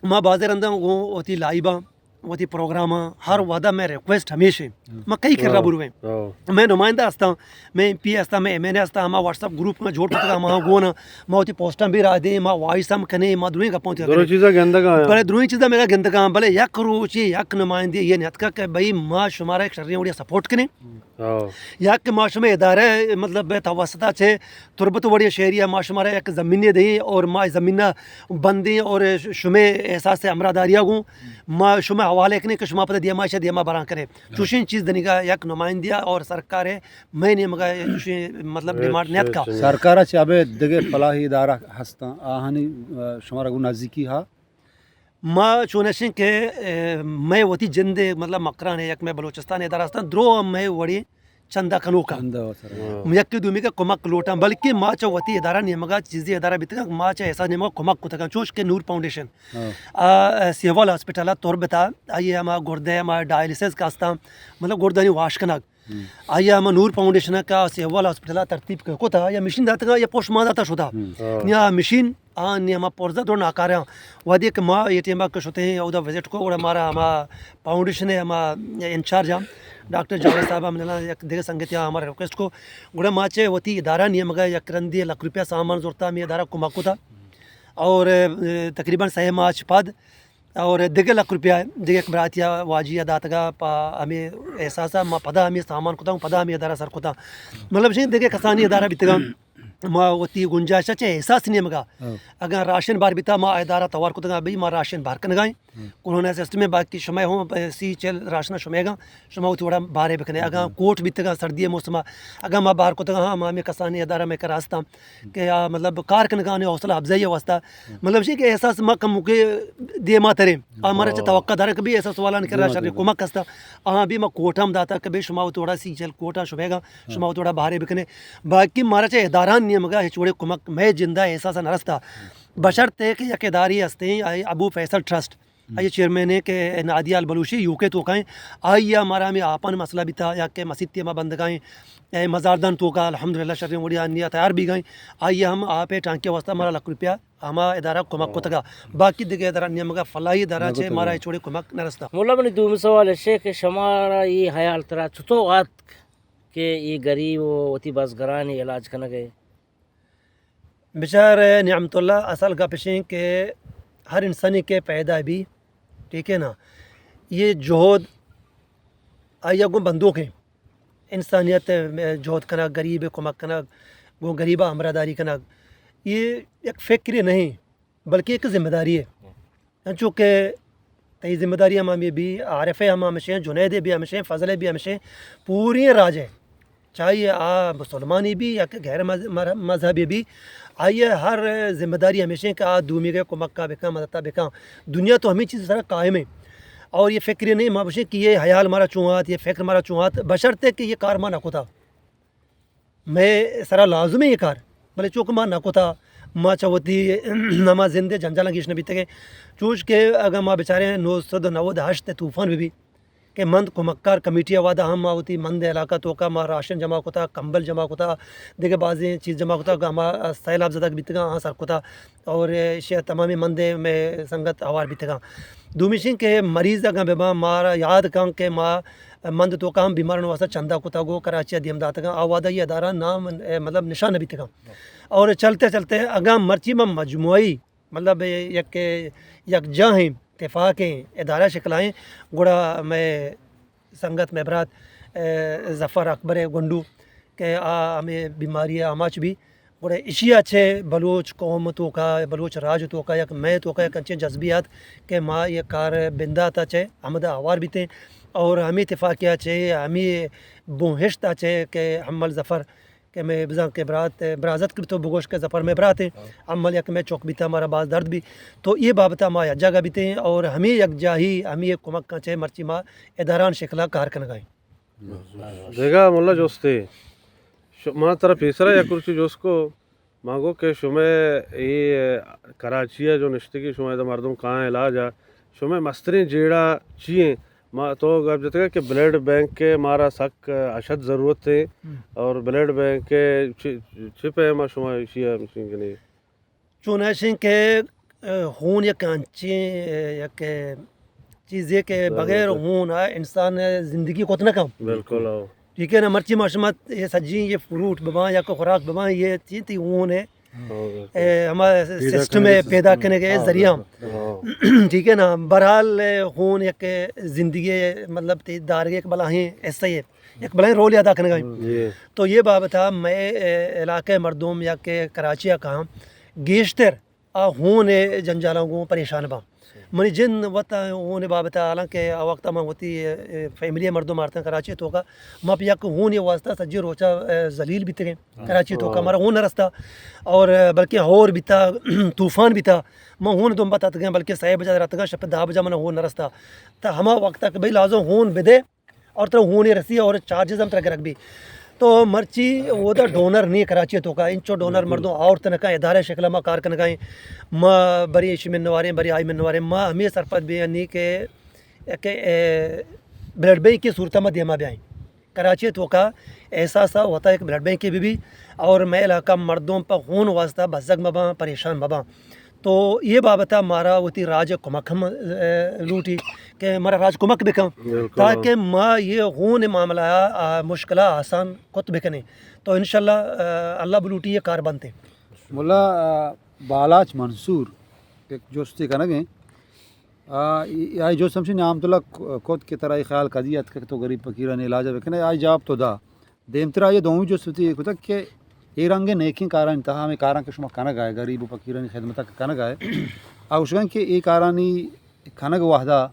ما بازیں رنداں گوں وتی لائیواں، وتی پروگراماں، ہر وہدا مئے ریکویسٹ ہمیش ایں۔ ہاں۔ ما کئی کرا ہاں۔ برویں۔ ہاں۔ مئے نمائندہ ہستاں، مئے ایم پی ہستاں، مئے ایم این اے ہستاں، ہما واٹس اپ گروپ ما جوڑ کتگا، ہما گون، ما وتی پوسٹاں بھی راہ دیں، ما وائس ہم کنیں، ما درویں گپاں تیا درویں کنیں۔ چیزاں گندگا ہیں۔ بلے درویں چیزاں میرا گندگا، بلے یک روچے یک نمائندے یہ نیتکا کہ بھئی ما شمارا یک شریں وڑیا سپورٹ کنیں۔ ہاں۔ یا کہ ما شمئے ادارہ، مطلب، توسطا چہ تربت وڑی شہری ما شمارا یک زمینے دیں اور ما زمینا بندیں اور شمئے احساس ہمراہداریا گوں ما شمئے حوالے کنیں کہ شما پتہ دیما شہ دیما بران کرے۔ ہاں۔ چوشیں چیز دنیگا یک نمائندیا اور سرکار ہے، مئے نیمگا چوشیں، مطلب، ڈیمانڈ نیتکا۔ سرکارا چہ ابے دگہ فلاحی ادارہ ہستاں، آہانی، آ، شمارا گوں نزدیکی ہا؟ ما چونشیں کہ، اے، مئے وتی جندے، مطلب، مکران یک مئے بلوچستان ادارہ ہستاں، درو ہم مئے وڑی چندہ کنوکاں۔ چندہ واسرا۔ ہاں۔ یکے دومی کہ کمک لوٹاں، بلکہ ما چہ وتی ادارہ نیمگا چیزی ادارہ بیتگاں، ما چہ احساس نیمگا کمک کتگاں، چوش کہ نور فاؤنڈیشن۔ ہاں۔ آ، سیوال ہاسپٹل ء تربت ء، آئی ء ہما گردہ ء ہما ڈائلسس کہ استاں، مطلب گردانی واش کنگ۔ ہم۔ آئی ء ہما نور فاؤنڈیشن ء کہ سیوال ہاسپٹل ء ترتیب ک-، کتا، یا مشین داتگا، یا پوش ما داتا شتا۔ ہم۔ ہاں۔ یا مشین آ نی ہما پرزہ دور ناکارہ۔ وہدے کہ ما اے ٹیم ءَ کہ شتیں اودا وزٹ کو، گڑا مارا ہما فاؤنڈیشن ءِ ہما انچارج ہم ڈاکٹر جاوید صاحب ہم ننا یک دگہ سنگتے ہمارا ریکویسٹ کو۔ گڑا ما چہ وتی ادارہ نیمگا یک رندی لکھ روپیہ سامان زرتا، ہمے ادارہ کمک کتا۔ اور، اے، تقریباً سہ ماہ چہ پد اور دگہ لکھ روپیہ دگہ یک براتی ءَ واجی ءَ داتگا پہ ہمے احساس ءَ ما پدا ہمے سامان کتا، پدا ہمے ادارہ سر کتا۔ مطلب شیں دگہ کسانی ادارہ بیتگا، ما وتی گنجائش ءَ چہ احساس نیمگا۔ ہاں۔ اگاں راشن بار بیتا، ما ادارہ توار کتگا، بھئی ما راشن بار کنگائیں۔ ہاں۔ کرونا سسٹم ءَ باقی شمئے ہوں سی چل راشن شمئے گا، شما وتی وڑا بارے بکنے۔ اگاں ہاں۔ کوٹ بیتگا سردی ءِ موسم ءَ، اگاں ما بار کتگا، ہاں، ما ہمے کسانی ادارہ میں کرا ہستاں کہ آ مطلب کار کنگا آنی حوصلہ افزائی ءِ واسطہ۔ مطلب شی کہ احساس ما کموکے دیما تریں۔ آ مارا چہ ہاں۔ توقع دارے کہ بھئی احساس والان کرا دیما شر تریں۔ کمک ہستا۔ آہاں بھی ما کوٹ ہم داتا کہ بھئی شما وتی وڑا سی چل کوٹا شمئے گا، ہاں۔ شما وتی وڑا بارے بکنے۔ باقی مارا چہ اداران نیمگا ہچ وڑے کمک مئے جندا احساس نہ رستا۔ بشرطے کہ یک اداری ہستیں، آئی ابو فیصل ٹرسٹ، ہم۔ آئی چیئرمین ہیں کہ نادیہ البلوشی یو کے توکا ہیں۔ آئی ءَ مارا ہمیں آپان مسئلہ بیتا یا کہ مسیت ءَ ما بندگائیں، اے مزاردان توکا الحمدللہ شریں وڑی آنیا تیار بیگائیں۔ آئی ءَ ہم آپ ٹانکے واسطہ مارا لکھ روپیہ ہما ادارہ کمک کتگا۔ باقی دگہ ادارہ نیمگا فلاحی ادارہ نہ چہ کتگا۔ مارا ہچ وڑے کمک نہ رستا۔ مولا منی دومی سوال ایشے کہ شمارا یہ حیال ترا چطور آتک کہ یہ غریب و وتی بزگرانی علاج کنگے؟ بچار نعمت اللہ، اصل گپ اشیں کہ ہر انسانی کہ پیدا بی، ٹھیک ہے نا، یہ جہد آئی گوں بندوکیں، انسانیت ءِ جہد کنگ، غریب ءِ کمک کنگ، گوں غریب ءَ ہمراہ داری کنگ، یہ یک فکرے نہیں، بلکہ ایک ذمہ داری ہے۔ انچو کہ تئی ذمہ داری ہم ہمیں بھی، عارف ءِ ہم ہمشیں، جنید ءِ بھی ہمشیں، فضل ءِ بھی ہمشیں، پوری راج ءِ، چاہے آ مسلمانی بھی یا کہ غیر مذ-، مر-، مذہبی بھی، آئی ءِ ہر ذمہ داری ہمیشیں کہ آ دومی ءِ کمک ءَ بکن، مدد ءَ بکن۔ دنیا تو ہمیں چیز سرا قائم ہے۔ اور یہ فکر نہیں، ما بشیں کہ یہ حیال مارا چوں آت، یہ فکر مارا چوں آت، بشرطے کہ یہ کار ما نہ کتا۔ مئے سرا لازم ہے یہ کار، بلے چونکہ ما نہ کتا، ما چہ وتی ہما زند ءِ جنجالاں گیش نہ بیتگیں۔ چوش کہ اگاں ما بچاریں نو سد و نود ہشت ءِ طوفان بہ بی کہ مند کمکار کمیٹی ءِ وہدا ہم ما وتی مند ءِ علاقہ توکا ما راشن جمع کتا، کمبل جمع کتا، دگہ بازیں چیز جمع کتا، ہما سیلاب زدگ بیتگاں، آہاں سر کتا۔ اور ایشی ءَ تمامیں مند ءِ مئے سنگت ہوار بیتگاں۔ دومیشیں کہ مریض اگاں بہ باں، مارا یاد کن کہ ما مند توکا ہم بیمارانی واسطہ چندہ کتگ و کراچی ءَ دیم داتگاں۔ آ وہدا یہ ادارہ نام، اے، مطلب نشان نہ بیتگاں۔ اور چلتے چلتے اگاں مرچی ما مجموعی، مطلب یک، یک جاہیں تفاقیں ادارہ شکلائیں، گڑا مئے سنگت، مئے برات، اے، ظفر اکبر گنڈو کہ آ ہمیں بیماری ءِ آماچ بی، گڑا ایشی ءَ چہ بلوچ قوم توکا، بلوچ راج توکا، یک مئے توکا یک انچیں جذبے آت کہ ما یہ کار بندات ءَ چہ ہمدا ہوار بیتیں اور ہمیں تفاقی ءَ چہ، ہمیں بوہشت ءَ چہ کہ حمل ظفر کہ مئے بزاں کہ برات، برازتک بی تو بگوش کہ ظفر مئے برات ہیں، حمل یک مئے چک بیتا، مارا باز درد بی۔ تو یہ بابت ءَ ما یک جاگہ بیتیں اور ہمیں یک جاہی، ہمیں کمک ءَ چہ مرچی ما اداران شکل ءَ کار کنگائیں۔ دگہ ملا جستے، ش-، ما ترا پیسرا یک روچے جست کو، ما گو کہ شمئے اے کراچی ءَ جو نشتگی، شمئے ادا مردم کائیں علاج ءَ، شمئے مستریں جیڑہ چی ایں؟ ما تو گپ جتگ کہ بلڈ بینک ءِ مارا سک اشد ضرورت ہے، ہم۔ اور بلڈ بینک ءِ چ-، چ پیم ءَ شما ایشی ءَ مشین کنی؟ چون ایشیں کہ، اے، ہون یک انچیں، اے، یک چیزے کہ بغیر ہون ءَ انسان زندگی کت نہ کن۔ بالکل، ہو۔ ٹھیک ہے نا، مرچی ما شما یہ سجی یہ فروٹ بباں یا کہ خوراک بباں، یہ چیز تئی ہون ہے۔ ہو، بالکل۔ اے، ہما سسٹم ہے پیدا کرنے کے ذریعہ۔ ہو۔ ٹھیک ہے نا، بہرحال، اے، ہون یک زندگی، مطلب، تئی دارگ ایک بلاہیں حصہ ہے، یک بلاہیں رول ادا کرنے کا۔ جی۔ تو یہ بابت ہے، میں، اے، علاقے مردم یا کہ کراچی کا گیشتر آ ہون ءِ جنجالاں گوں پریشان باں۔ منی جند وت ہون ءِ بابت ءَ، حالانکہ آ وقت ءَ من وتی، اے، فیملی ءِ مردم آرتاں کراچی ءِ توکا، ما پہ یک ہون ءِ واسطہ سجیں روچ ءَ، اے، ذلیل بیتگیں۔ کراچی ءِ توکا مارا ہون نہ رستا اور، اے، بلکہ ہور بیتا، طوفان بیتا، من ہون دمبا تتگیں، بلکہ سئے بجا رتگاں، شپ دہ بجا من ہون نہ رستا۔ تا ہما وقت ءَ کہ بھئی لازم ہون بدے، اور ترا ہونے رسی اور چارجز ہم ترا گرگ بی۔ تو مرچی اودا ڈونر نی کراچی توکا، انچو ڈونر مردم آورت نہ کن، ادارہ شکل ما کار کنگا ایں۔ ما بری ایشی منواریں، بری آئی منواریں۔ ما ہمیں سرپد بی نی کہ، کہ، اے، بلڈ بینک کی صورت ما دیما بیائیں۔ کراچی توکا احساسا وتا ایک بلڈ بینکے بہ بی اور مئے علاقہ مردم پہ خون واسطہ بزگ مباں، پریشان مباں۔ تو یہ بابتا مارا وتی راج کمک ہم، اے، لوٹی کہ مارا راج کمک بکن تاکہ ما یہ خون معاملہ، آ، مشکلہ آسان کت بکنیں۔ تو انشاءاللہ، اے، اللہ بلوٹی یہ کار بنتے۔ ملا، آ، بالاچ منصور ایک جستے کنگیں۔ آ، ای-، آئی جست ہمشی نام تو لک کت کہ ترا ای خیال کدی اتک کہ تو غریب فقیرانی علاج بکنے؟ آئی جواب تو دا۔ دیمترا یہ دومی جست وتی کتگ کہ اے رنگ نیکیں کارانی تہا ہمیں کاراں کہ شما کنگ آئے، غریب و فقیرانی خدمت کنگ آئے، آ گوشگن کہ اے کارانی کنگ وحدہ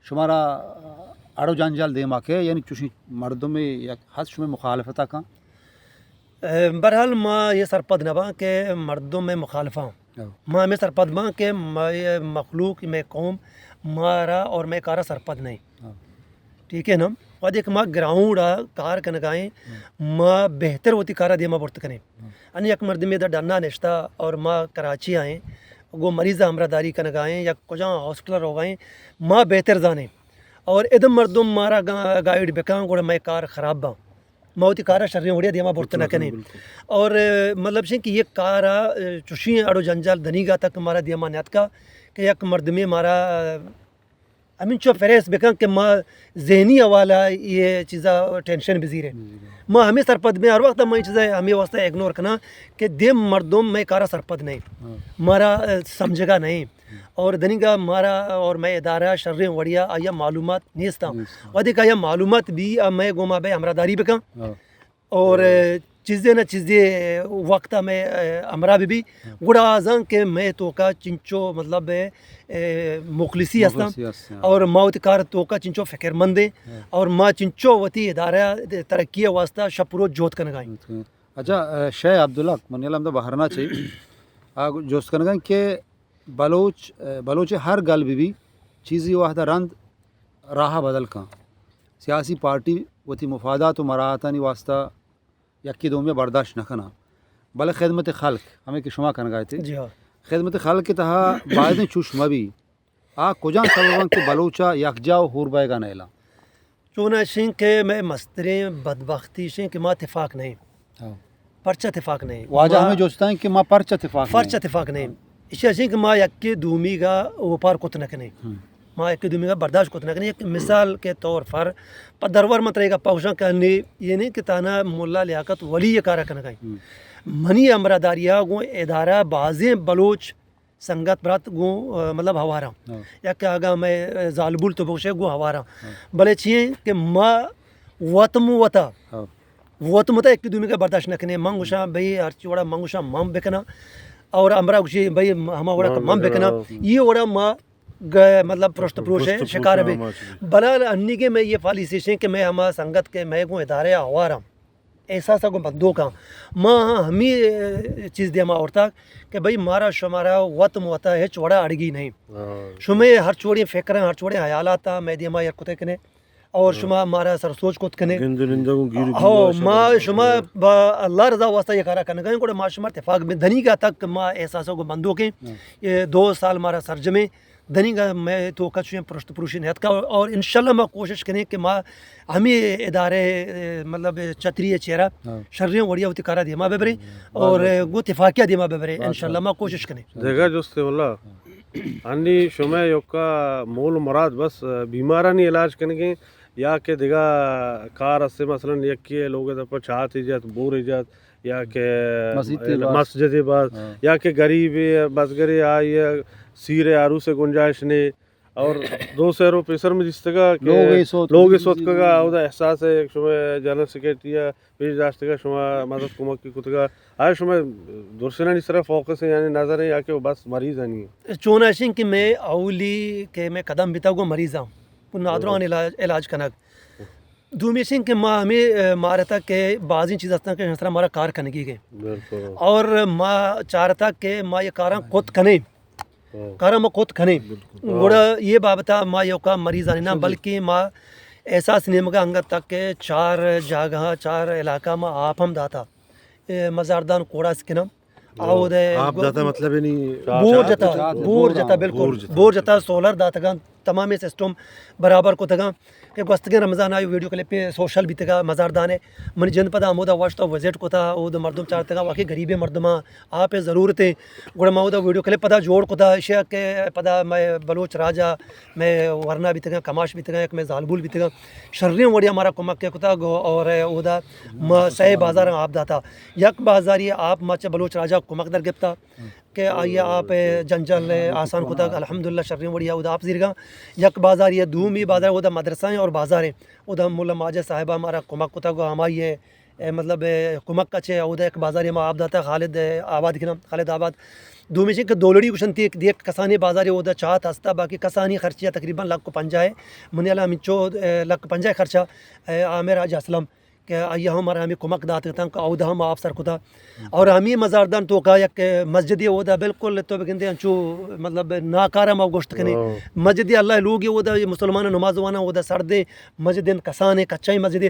شمارا اڑ و جنجال دیما کہ یعنی چوشیں مردم یک حد شمئے مخالفتا کن؟ اے، بہرحال ما یہ سرپد نہ باں کہ مردم میں مخالفاں۔ ہاں۔ ما ہمیں سرپد باں کہ مئے مخلوق، مئے قوم مارا اور مئے کارا سرپد نہیں۔ ہاں۔ ٹھیک ہے نا؟ وہدے کہ ما گراؤنڈ آ کار کنگائیں، ہاں۔ ما بہتر وتی کارا دیما برت کنیں۔ ہاں۔ ان یک مردمے دا ڈنا نشتا اور ما کراچی آئیں، گو مریض ہمراہ داری کنگائیں یا کجا ہاسپٹل روگائیں، ما بہتر زانیں۔ اور ادم مردم مارا گا-، گائیڈ بکاں، گوڑا مئے کار خراب باں۔ ما وتی کارا شریں وڑیا دیما برت نہ کنیں۔ بالکل۔ اور، اے، مطلب شیں کہ یہ کارا، اے، چوشیں اڑ و جنجال دنیگا تک مارا دیما نیاتکا کہ یک مردمے مارا، اے، ہمینچو فریس بکن کہ ما ذہنی حوالہ یہ چیزا ٹینشن بزیرے۔ بزیرے۔ ما ہمیں سرپد میں ہر وقت ما یہ چیزا ہمیں واسطہ اگنور کناں کہ دیم مردم مئے کارا سرپد نہیں۔ ہاں۔ مارا، اے، سمجھگا نہیں۔ اور دنیگا مارا اور مئے ادارہ شریں وڑیا آیا معلومات نیستاں۔ نیستاں۔ وہدے کہ آیا معلومات بھی آ مئے گوما بے ہمراہ داری بکن۔ ہاں۔ اور، ہاں۔ چیزے نہ چیزے وقت مئے، اے، ہمراہ بھی بھی۔ ہاں۔ گڑا آزان کہ مئے توکا چنچو مطلب، اے، اے، مخلصی ہستاں۔ مخلصی ہستاں۔ اور ما وتی کار توکا چنچو فکر مندیں۔ ہاں۔ اور ما چنچو وتی ادارہ ترقی واسطہ شپ روچ جہد کنگائیں۔ اچھا، اے، شے عبدالحق، من یلہ ہمدا بہرنا چاہی۔ آ جست کنگائیں کہ بلوچ، بلوچ ہر گل بہ بی، چیزی وہدہ رند راہ بدل کن۔ سیاسی پارٹی وتی مفادات و مراعاتانی واسطہ یکی دومی برداشت نہ کناں، بلے خدمت خلق، ہمیں کہ شما کنگا ات، جی ہاں۔ خدمت خلق تہا بایدیں چوش مبی۔ آ کجام سبب انت کہ بلوچا یکجا و ہور بئیگا نیلاں؟ چون اشیں کہ مئے مستریں بدبختی اشیں کہ ما تفاق نہیں۔ ہاں۔ پرچہ تفاق نہیں؟ واجہ ما ہمیں جوستائیں کہ ما پرچہ تفاق پرچہ نہیں؟ تفاق نہیں؟ ایشی اشیں کہ ما یکے دومیگا اوپار کت نہ کنیں۔ ہم۔ ما یکے دومیگا برداشت کت نہ کنیں۔ یک مثال کے طور پر، پہ درور من ترے گپا گوشاں کہ انی یہ نہیں کہ تانا ملا لیاقت ولی یہ کارا کنگائیں۔ ہم۔ منی ہمراہداریا گوں ادارہ بازیں بلوچ سنگت برات گوں، آ، مطلب ہوارا۔ ہاں۔ یا کہ اگاں مئے، آ، زالبول تو بگوشے گوں ہوارا۔ ہاں۔ بلے چی ایں کہ ما وت مو وتا۔ ہاں۔ وت مو وتا یک دومی کا برداشت نہ کنے۔ من گوشاں بھئی ہرچی وڑا من گوشاں من بکناں۔ اور امرا گوشی بھئی ہما وڑا من من بکناں۔ بکناں۔ یہ وڑا ما گ-، مطلب پرشت پروش پرشت پروش شکار بے۔ ہما چیز۔ بلال انی کے میں یہ پالیسی شیں کہ میں ہما سنگت کے میں گوں ادارے ہوارا۔ احساس ء گوں بندوکاں۔ ما ہاں ہمے، اے، چیز دیما آورتگ کہ بھئی مارا شمارا وت موتا ہچ وڑا اڑگی نہیں۔ ہاں۔ شمے ہر چوڑیں فکراں، ہر چوڑیں حیالاتاں مئے دیما ایر کتے کنے اور ہاں۔ شما مارا سر سوچ کت کنے۔ گند و نندگ و گیر و ہو، گیوار ما شما۔ شما با اللہ رضا واسطہ یہ کارا کنگا ہیں، گڑا ما شما اتفاق میں دنیگا تک ما احساس ء گوں بندوکیں۔ ہاں۔ یہ دو سال مارا سرجمیں۔ دنیگا مئے توکا چوشیں پرشت پروشی نیتکا اور انشاءاللہ ما کوشش کنیں کہ ما ہمے ادارے، اے، مطلب چتری ء چیرا ہاں۔ شریں وڑیا وتی کارا دیما ببریں ہاں۔ اور گوں تفاقیا دیما ببریں۔ انشاءاللہ ما کوشش کنیں۔ دگہ جستے واللہ انی شمئے یوکا مول مراد بس بیمارانی علاج کنگیں یا کہ دگہ کار استے، مثلاً یکی لوگ دپا چاہ تیجات، بور ایجات، یا کہ مسیتے باز۔ مسجدے باز، ہاں۔ یا کہ غریبے، بزگرے، آئی سیر عروس گنجائش نے اور دو سہ رو پیسر میں دیستگا کہ لوگ اے سوت لوگ اے سوتکگا، اودا احساس ہے شما جنرل سیکرٹری پیش داشتگا، شما مدد کمک کی کتگا، آ شما درسنانی سرا فوکس ہے، یعنی نظر ہے یا کہ بس مریض نہیں؟ چوناشیں کہ میں اولی کہ میں قدم بیتا گو مریضاں، نادران علاج، علاج کنگ۔ دومی ایش انت کہ ما ہمے، اے، مارتا کہ بازیں چیز ہستاں کہ سرا مارا کار کنگی گئے۔ بالکل۔ اور ما چارتا کہ ما یہ کاراں کت کنیں۔ ہاں۔ کاراں ما کت کنیں۔ بالکل۔ گڑا یہ بابتا ما یوکا مریضانی نہ، بلکہ ما احساس نیمگا انگت تک کہ چار جاگہ، چار علاقہ ما آپ ہم داتا۔ اے، مزاردان کوڑا سکنم۔ ہاں۔ آود ء آپ گو-، داتا مطلب یعنی بور چات جتا، چات بور بور جتا، ہاں، بالکل۔ بور جتا۔ بور جتا، سولر داتگاں۔ تمامیں سسٹم برابر کتگاں کہ گوستگیں رمضان آئی ویڈیو کلپے سوشل بیتگا مزاردانے۔ منی جند پدا ہمودا واشتا وزٹ کتا، اود مردم چارتگا، واقعی غریبیں مردماں آپ ضرورتیں۔ گڑا ما اودا ویڈیو کلپ پدا جوڑ کتا، اشیا کہ پدا مئے بلوچ راجا مئے ورنا بیتگاں، کماش بیتگاں، یک مئے زالبول بیتگاں، شریں وڑیا مارا کمک کتگ اور اودا ما سئے بازاراں آپ داتا۔ یک بازاری آپ ما چہ بلوچ راجا کمک در گپتا کہ آئی آپ جنجال آسان کتگ، الحمدللہ شریں وڑیا اودا آپ زیرگاں۔ یک بازاری دومی بازار اودا مدرسہ ہیں اور بازار ہیں، اودا مولا ماجد صاحبہ مارا کمک کتگ و ہمائی اے، مطلب، اے، کمک ءَ چہ اودا یک بازارے ما آپ داتا، خالد، اے، آباد کناں، خالد آباد۔ دومی چہ کہ دولڑی گوشنتی یک دیک کسانی بازارے اودا چات ہستا، باقی کسانی خرچہ تقریباً لکھ و پنجاہ ہے۔ منی الان ہمینچو، اے، لکھ پنجاہ خرچہ، اے، عامر حاج اسلم کہ آئی ہم مارا ہمیں کمک دات تاں کہ اودا ہم آپ سر کتا۔ اور ہمیں مزاردان توکا یک مسجدے اودا بالکل تو بگندے انچو مطلب ناکارہ ما گوشت کنے۔ مسجدے اللہ لوگے اودا مسلمان نماز وانا اودا سر دے مسجد انت کسانے کچائی مسجدے۔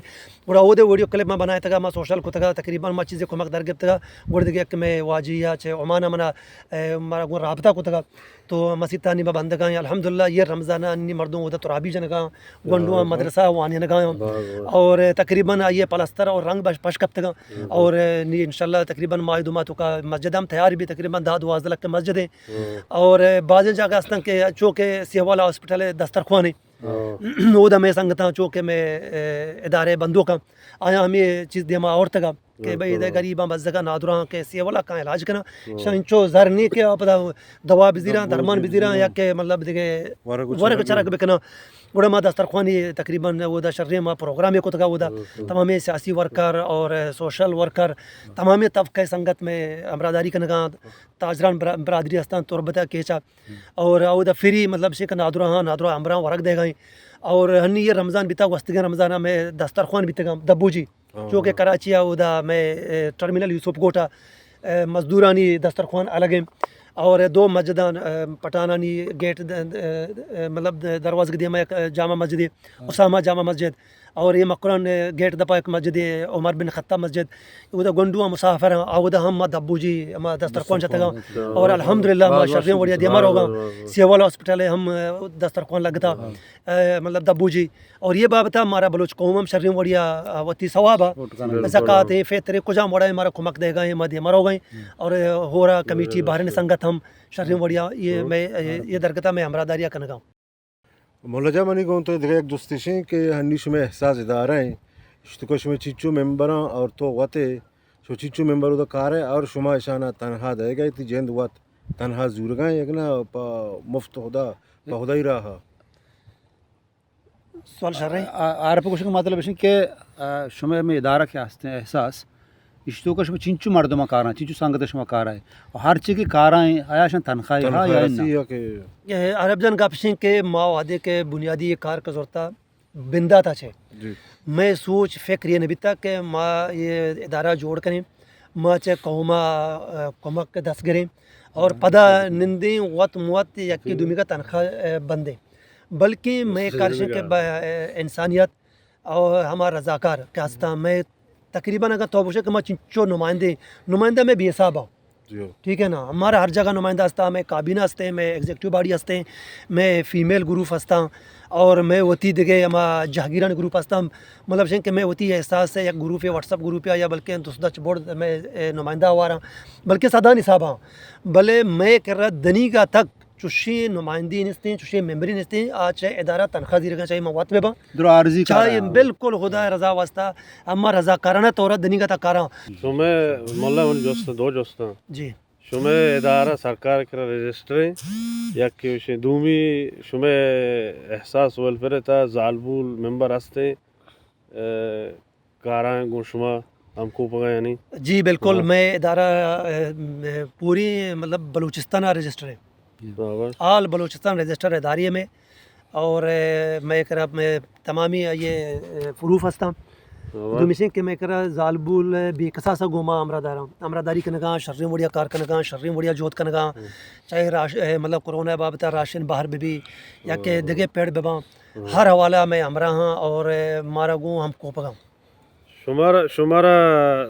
گڑا اودے ویڈیو کلپ ما بنائے تگا، ما سوشل کتگا، تقریباً ما چیزے کمک در گپتگا۔ گڑا دگہ یک مئے واجی یا چہ عمان ءَ منا، اے، مارا گوں رابطہ کتگا۔ تو مسیتانی ما بندگاں، الحمدللہ یہ رمضان انی مردم اودا ترابی جنگاں، گونڈواں مدرسہ وانینگاں۔ اور تقریباً آئیے پلستر اور رنگ بش-، پش کپتگاں۔ اور نی انشاءاللہ تقریباً ماہ دو ماہ تو کا مسجد ہم تیار بھی، تقریباً دہ دوازدہ لکھ مسجد ہیں۔ اور بازیں جاگہ ہستن کہ چونکہ سیوالا ہاسپٹل دسترخوان ہے۔ اودا مئے سنگتاں چو کہ مئے، اے، ادارے بندوکاں، آیاں ہمے چیز دیما آورتگا کہ بھئی ادے غریباں بزگاں نادراہاں کہ سیولا کاں علاج کناں، شاں انچو زر نی کہ آ پدا دوا بزیراں، درمان بزیراں یا کہ مطلب دگہ ورگ و ورگ چرگ بکناں۔ گڑا ما دسترخوانی تقریباً اودا شریں ما پروگرامے کتگا اودا۔ تمامیں سیاسی ورکر اور سوشل ورکر، تمامیں طبقہ سنگت مئے ہمراہداری کنگاں، تاجران برا-، برادری ہستاں تربت ءَ کیچا۔ اور اودا فری مطلب شے کہ نادراہاں، نادراہ ہمراہ ورگ دے گئیں۔ اور ہنی یہ رمضان بیتا، گوستگیں رمضان میں دسترخوان بیتگاں دبوجی، چونکہ کراچی ءَ اودا میں، اے، ٹرمینل یوسف گوٹا، اے، مزدورانی دسترخوان الگ ہیں۔ اور دو مسجدان، اے، پٹھانانی گیٹ د-، اے، اے، مطلب دروازگ دیما یک جامع مسجد ہے، اسامہ جامع مسجد۔ اور یہ مکران، اے، گیٹ دپا یک مسجد ہے، عمر بن خطاب مسجد۔ اودا گونڈو مسافر ہیں، اودا ہم ما دبوجی، ہم دسترخوان شتگا۔ اور الحمدللہ ما شریں وڑیا دیما روگا۔ سیول ہاسپٹل ہے ہم، اے، دسترخوان لگتا، اے، مطلب دبوجی۔ اور یہ بابتا ہمارا بلوچ قوم ہم شریں وڑیا، اے، وتی ثواب ہے۔ زکات ہے، فطر ہے، کجام وڑا ہے ہمارا کمک دے گا، ما دیما روگا۔ اور، اے، ہورا کمیٹی بہرن سنگت ہم شریں وڑیا یہ میں، اے، یہ درگتا میں ہمراہداریا کنگا۔ مولا جان، منی گوں تو دگہ یک جست ایشیں کہ ہنی شمئے احساس ادارہ ایں، اشتکو شمئے چیچو ممبراں اور تو وت ئے، شو چیچو ممبر اودا کارئے اور شما اشانا تنہا دئیگا، تی جند وت تنہا زورگا ایں، یک نہ پہ مفت خدا، پہ خدائی راہا۔ سوال شریں۔ آ، آ، آر پہ گوشگ مطلب ایشیں کہ، آ، شمئے ہمے ادارہ کہ ہستیں احساس، اشتوکا شما چنچو مردماں کاراں، چنچو سنگت شما کارا ہے۔ اور ہر چی کہ کاراں ہیں، آیا شان تنخواہ ہا یا نہ؟ اے، عرب جان گپ شیں کہ ما وہدے کہ بنیادی یہ کار کا زورتا بنداتا چھے۔ میں سوچ فکر یہ نبیتا کہ ما یہ ادارہ جوڑ کریں، ما چہ قوما، آ، کمک دست گریں اور پدا نندیں وت موت یکی دومی کا تنخواہ، آ، بندیں۔ بلکہ میں کارشیں کہ با-، آ، انسانیت اور ہما رضاکار کہ ہستاں، میں تقریباً اگر تو بوشے کہ ما چنچو نمائندے، نمائندہ میں بے حساب ہوں۔ ٹھیک ہے نا، ہمارا ہر جگہ نمائندہ ہستا، میں کابینہ ہستے، میں ایگزیکٹو باڈی ہستے، میں فیمیل گروپ ہستا اور میں وتی دگہ ہما جہگیران گروپ ہستا۔ مطلب شیں کہ میں وتی احساس ہے یک گروپ ہے، واٹس اپ گروپ ہے یا بلکہ دوست دچ بورڈ میں، اے، نمائندہ ہواراں، بلکہ سدان حساب ہاں۔ بلے میں کرا دنیگا تک چوشیں نمائندے نیستیں، چوشیں ممبرے نیستیں، آ چہ ادارہ تنخواہ زیرگاں، چاہے من وت بہ باں۔ درا عارضی چاہے کاراں۔ بالکل خدا رضا واسطہ، اما رضاکارانہ طور دنیگا تا کاراں۔ شمئے مولا من جست، دو جستاں۔ جی۔ شمئے ادارہ سرکار کرا رجسٹر ہیں، یک کہ شے دومی شمئے احساس ویلفیئر تا زالبول ممبر ہستیں۔ اے، کاراں گوں شما ہم کوپگا یعنی؟ جی بالکل، میں ادارہ، اے، پوری مطلب بلوچستان رجسٹر ہے۔ آل بلوچستان رجسٹر ادارے میں اور، اے، میں کرا میں تمامی یہ، اے، پروف ہستاں۔ دومی شیں کہ میں کرا زالبول بے کساسا گوما ہمراہ داراں، ہمراہ داری کنگاں، شریں وڑیا کار کنگاں، شریں وڑیا جوت کنگاں، چاہے راش-، اے، مطلب کرونا بابتا راشن باہر بہ بی یا کہ دگہ پیڑ بہ باں۔ ہر حوالہ میں ہمراہ ہاں اور، اے، مارا گوں ہم کوپگاں۔ شمارا، شمارا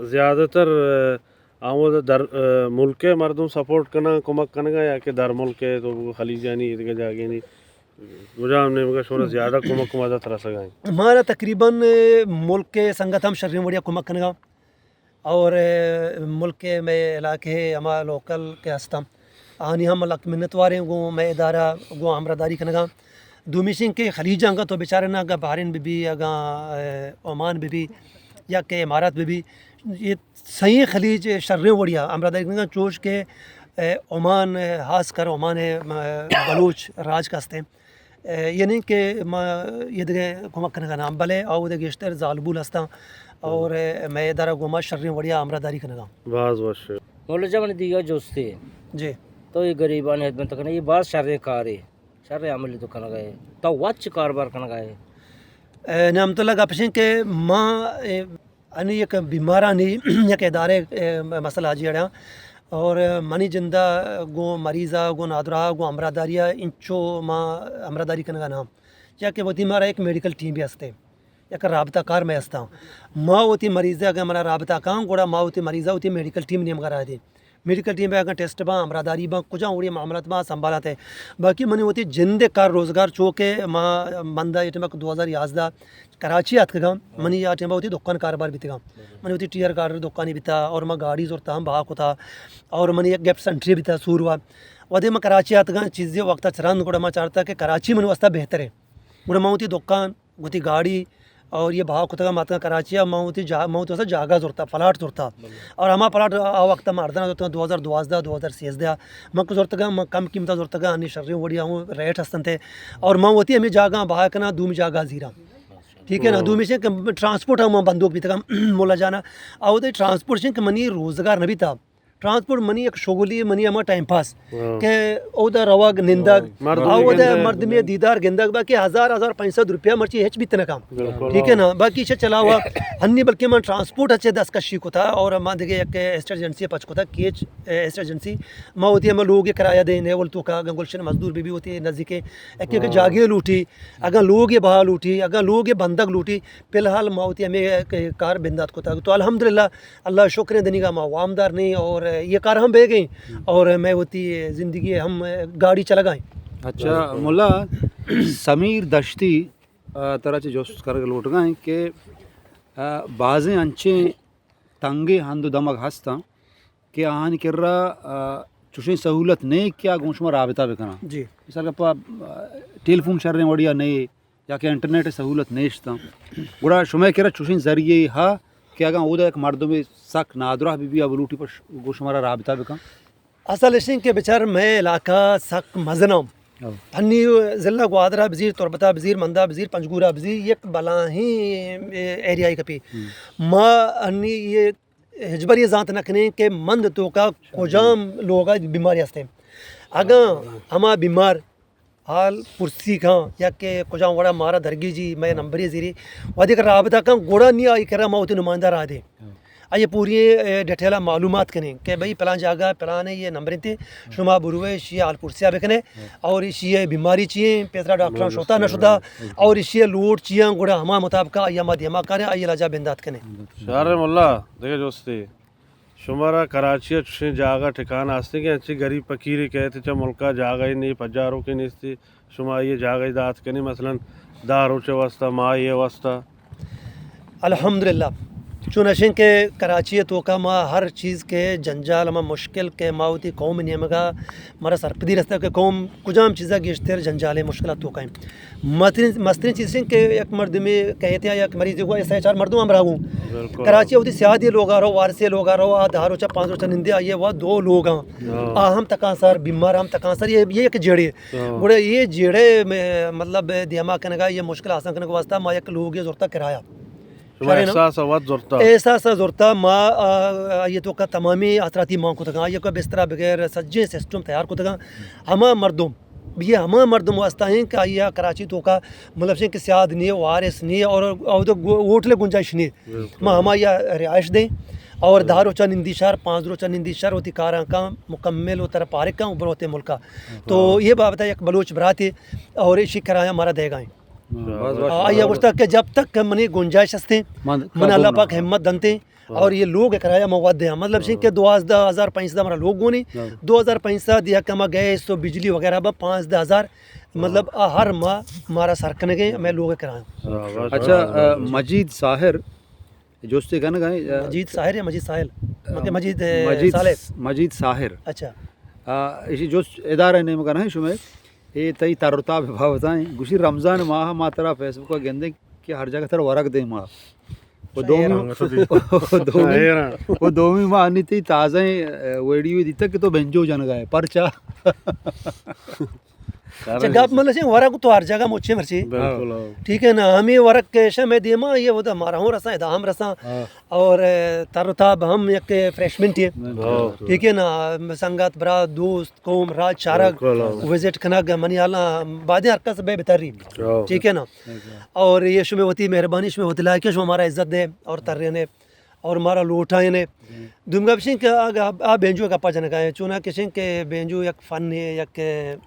زیادہ تر، اے، آمود در، اے، ملک مردم سپورٹ کناں، کمک کنگا یا کہ در ملک تو خلیجانی دگہ جاگہانی؟ کجام نیمگا شمارا زیادہ کمک و مدد رسگا انت؟ مارا تقریباً، اے، ملک ءِ سنگت ہم شریں وڑیا کمک کنگا اور، اے، ملک ءِ مئے علاقے ءِ ہما لوکل کہ ہستاں، آنی ہم لک منتواریں گوں مئے ادارہ گوں ہمراہداری کنگا۔ دومی شین کہ خلیج انگا تو بیچارے نا، اگاں بحرین بہ بی، اگاں، اے، عمان بہ بی یا کہ امارات بہ بی، یہ سئیں خلیج شریں وڑیا ہمراہداری کنگا، چوش کہ، اے، عمان، اے، خاص کر عمان ءِ، م-، بلوچ راج کہ ہستیں، اے، یہ نہیں کہ ما یہ دگہ کمک کنگا نام، بلے آؤ دگہ گیشتر زالبول ہستاں اور، اے، مئے ادارہ گوں ما شریں وڑیا ہمراہداری کنگا۔ باز وش۔ مولا جان، منی دیگہ جستے۔ جی۔ تو یہ غریبانی خدمت کنے، یہ باز شریں کارے، شریں عمل تو کنگا ہے۔ تو وت چی کاروبار کنگا ہے؟ اے، نعمت اللہ، گپ اش انت کہ ما، اے، انی یک بیمارانی یک ادارے، اے، مسئلہ حاجی اڑا اور منی جندا گوں مریضا، گوں نادراہا، گوں ہمراہداریا انچو ما ہمراہداری کنگا نام۔ چیا کہ وتی مارا یک میڈیکل ٹیم بھی ہستے، یک رابطہ کار میں ہستاں۔ ما وتی مریضا اگر منا رابطہ کاں، گڑا ما وتی مریضا وتی میڈیکل ٹیم نیمگا راہ دیں۔ میڈیکل ٹیم ءَ اگاں ٹیسٹ باں، ہمراہداری باں، کجام وڑی معاملات باں، سنبھالات ءَ۔ باقی منی وتی جند ءِ کار روزگار چو کہ ما، من دا اے ٹائم ءَ دو ہزار یازدہ کراچی ءَ اتکگاں، منی آ ٹائم ءَ وتی دکان کاروبار بیتگاں۔ منی وتی ٹیئر گارڈر دکانی بیتا اور ما گاڑی زرتا ہم بہا کتا اور منی یک گفٹ سینٹری بیتا سوروا۔ وہدے ما کراچی ءَ اتکگاں، چیزے وقت ءَ چہ رند گڑا ما چارتا کہ کراچی منی واسطہ بہتر ہے۔ گڑا ما وتی دکان وتی گاڑی اور یہ بہا کتگا، ما اتکاں کراچی ءَ، ما وتی جا-، ما وتی واسطہ جاگہ زرتا، پلاٹ زرتا۔ اور ہما پلاٹ آ وقت ما اردنا زرتگا، دو ہزار دوازدہ، دو ہزار سیزدہ ما کو زرتگا، ما کم قیمتا زرتگا، انی شریں وڑی ہوں ریٹ ہستنتے۔ اور ما وتی ہمیں جاگہ بہا کنا، دومی جاگہ زیرا۔ ٹھیک ہے نا، دومی سے کہ ٹرانسپورٹ ہم بندوک بیتگا مولا جانا۔ اور ٹرانسپورٹ سے کہ منی روزگار نہ بیتا۔ ٹرانسپورٹ منی یک شغلی، منی ہما ٹائم پاس کہ اودا روگ نندگ، مردمی اودا گندگ۔ مردمی دیدار گندگ، باقی ہزار، ہزار پنچ سد روپیہ مرچی ہچ بیت نہ کم۔ ٹھیک ہے نا، باقی چہ چلاوا ہنی بلکہ من ٹرانسپورٹ اچھے دست کشی کتا اور ما دیگه یک ایسٹ ایجنسی پچ کتا، کیچ ایسٹ ایجنسی۔ ما ہوتی ہم لوگ کرایہ دے، نیول تو کا گلشن مزدور بی بی ہوتی نزدیک ہے، ایک ایک جاگے لوٹی، اگاں لوگ بہا لوٹی، اگاں لوگ بندگ لوٹی، فی الحال ما ہوتی ہمیں کار بندات کتا۔ تو الحمدللہ اللہ شکر ہے، دنیگا ما وامدار نہیں اور یہ کار ہم بہ گئیں اور میں ہوتی زندگی ہم گاڑی چلگائیں۔ اچھا ملا، سمیر دشتی، آ، ترا چہ جست کرگ لوٹگائیں کہ، آ، بازیں انچیں تنگیں ہند و دمگ ہستاں کہ آہانی کرا، آ، چوشیں سہولت نہیں کہ آ گوں شما رابطہ بکناں۔ جی۔ مثال گپا، آ، ٹیلیفون شریں وڑیا نہیں، یا کہ انٹرنیٹ ءِ سہولت نیشتاں، گڑا شمئے کرا چوشیں ذریعے ہا کہ اگاں اودا یک مردمے سک نادراہ بہ بی، آ بلوٹی پہ ش-، گوں شمارا رابطہ بکن؟ اصل اش انت کہ بچار مئے علاقہ سک مزناں۔ ہنی ضلع گوادرا بزیر، تربتا بزیر، مندا بزیر، پنجگورا بزیر، یک بلاہیں، اے، ایریائی کپی۔ ما ہنی یہ ہچبر یہ زانت نہ کنیں کہ مند توکا کجام لوگا بیماری ہستیں۔ اگاں ہما بیمار حال پرسی کن یا کہ کجام وڑا مارا درگیجی، مئے نمبرے زیری، وہدے کہ رابطہ کن، گڑا نی آئی کرا ما وتی نمائندہ راہ دیں۔ آئی پوری، اے، ڈیٹیلا معلومات کنیں کہ بھئی پلان جاگہ پلان ہے، یہ نمبر انتے، شما بروے، ایشی حال پرسیا بکنے اور ایشی بیماری چی ہیں، پیسرا ڈاکٹراں شتا نہ شتا اور ایشی لوڈ چی ہیں، گڑا ہما مطابقہ آئی ما دیما کریں، آئی علاجہ بندات کنیں۔ شہر ملا، دیگہ جستے۔ شمارا کراچی ءَ چشیں جاگہ ٹھکانہ ہستیں کہ انچیں گریب پکیرے کئیت چہ ملکا، جاگہے نی، پجاروکے نیستی، شما آئی ءَ جاگہے دات کنی، مثلاً دہ روچے واسطہ، ماہے واسطہ؟ الحمدللہ، چون اشیں کہ کراچی ءِ توکا ما ہر چیز کہ جنجال، ہما مشکل کہ ما وتی قوم نیمگا مارا سرپدی رستہ کہ قوم کجام چیزا گیشتر جنجال مشکلات توکا ہیں۔ مسترین، مسترین چیز انت کہ یک مردمے کہتے ہیں، یک مریضے کو ایسا چار مردم ہمراہ ہوں۔ کراچی ہوتی سیادی لوگا رو، وارسی لوگا رو، آ دہ روچا پانچ روچا نندے آئیے، وہ دو لوگ ہیں۔ آ ہم تکان سر، بیمار ہم تکان سر، یہ، یہ یک جیڑے۔ گڑا یہ جیڑے میں، مطلب، دیما کنگا، یہ مشکل آسان کنگا واسطہ ما یک لوگے زورتا کرایہ۔ شما احساس وت زورتا؟ احساس زورتا، ما، آ، آ، یہ توکا تمامی آسراتی مان کتگا، یہ کو بسترا بغیر سجے سسٹم تیار کتگا۔ ہما مردم یہ ہما مردم واسطہ ہیں کہ آئی کراچی توکا مطلب شیں کہ سیاد نہیں، وارث نہیں اور، اور تو گو-، ہوٹل گنجائش نہیں۔ ما ہما یا رہائش دیں اور دہ روچا نندی شہر، پانچ روچا نندی شہر، ہوتی کاراں کا مکمل و طرح پارک کا بروتے ملکا۔ تو یہ بابت ہے یک بلوچ براتے اور اسی کرایہ ہمارا دے گا ہیں۔ آ، آئی گوشتا کہ جب تک منی گنجائش ہستے، من اللہ پاک ہمت دنتے، اور یہ لوگ کرایہ ما وت دیاں۔ مطلب شیں کہ دوازدہ ہزار پانچ سد ہمارا لوگ گونی، دو ہزار پانچ سد یا کہ ہما گیس و بجلی وغیرہ با پانزدہ ہزار مطلب آ ہر ماہ مارا سر کنگے، ہمیں لوگ کرائیں۔ اچھا، آ، مجید ساحر جستے کنگا ہیں، آ، مجید ساحر یا مجید ساحل؟ مطلب مجید، آ، مجید، صالح۔ مجید ساحر۔ اچھا۔ آ، اسی جست ادارہ نیم کا نہیں شمے، اے تئی تر و تاب بابت ہیں۔ گوشی رمضان ماہ ما ترا فیس بک گندیں کہ ہر جگہ ترا ورگ دیں ما۔ و دومی، و دومی، و دومی ما انی تئی تازہ، آ، ویڈیو دیتا کہ تو بنجو جنگا ہے۔ پرچا؟ اچھا، گپ مطلب چے، ورگ تو ہر جگہ مچے مرچی۔ بالکل، ہاں۔ ٹھیک ہے نا، ہمیں ورگ کے شے میں دیما، یہ وہ تو ہمارا ہوں رساں، ادا ہم رساں۔ ہاں۔ اور، اے، تر و تاب ہم یک فریشمنٹ ہے۔ ہاں۔ ٹھیک ہے نا، سنگت، برات، دوست، قوم، راج، چارگ، بالکل، ہاں۔ وزٹ کنگ، منی حالا، بعدیں ہر کس بے بتری۔ ہاں۔ ٹھیک ہے نا۔ اور یہ شمے ہوتی مہربانی، شمے ہوتی لائک ہے، شما ہمارا عزت دے اور ترے نے۔ اور مارا لوٹائینے۔ دومی گپ شیں کہ آ، آ، آ بینجو گپا جنگا ہے، چونا کہ شیں کہ بینجو یک فن ہے، یک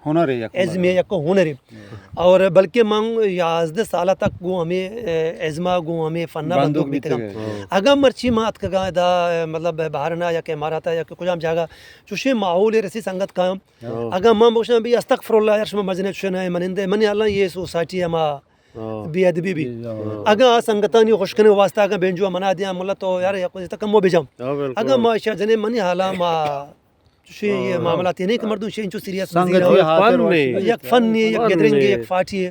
ہنر ہے، یک ازم ہے، یک ہنر ہے۔ اور بلکہ من یازدہ سال تک گوں ہمیں، اے، ازما گوں ہمیں فنا بندوک بیتگاں۔ اگاں مرچی ما اتکگاں ادا، مطلب بحرنا یا کہ اماراتا یا کہ کجام جاگہ چوشیں ماحول رسی سنگت کایاں۔ اگاں من بگوشاں بھی استغفر اللہ یار شما مزنے چوشیں نہ منندے، منی حالاں یہ سوسائٹی ہما بے ادبی بی۔ اگاں آ سنگتانی خوش کنگ واسطہ اگاں بینجو منا دیاں، ملا تو یار یک وجہ تک کمو بجام۔ اگاں ما اشیا جنے منی حالا ما چوشی یہ معاملات نہیں کہ مردم شی انچو سیریس سنگتی خاطر یک فن ہے، یک گیدرنگ ہے، یک پارٹی ہے۔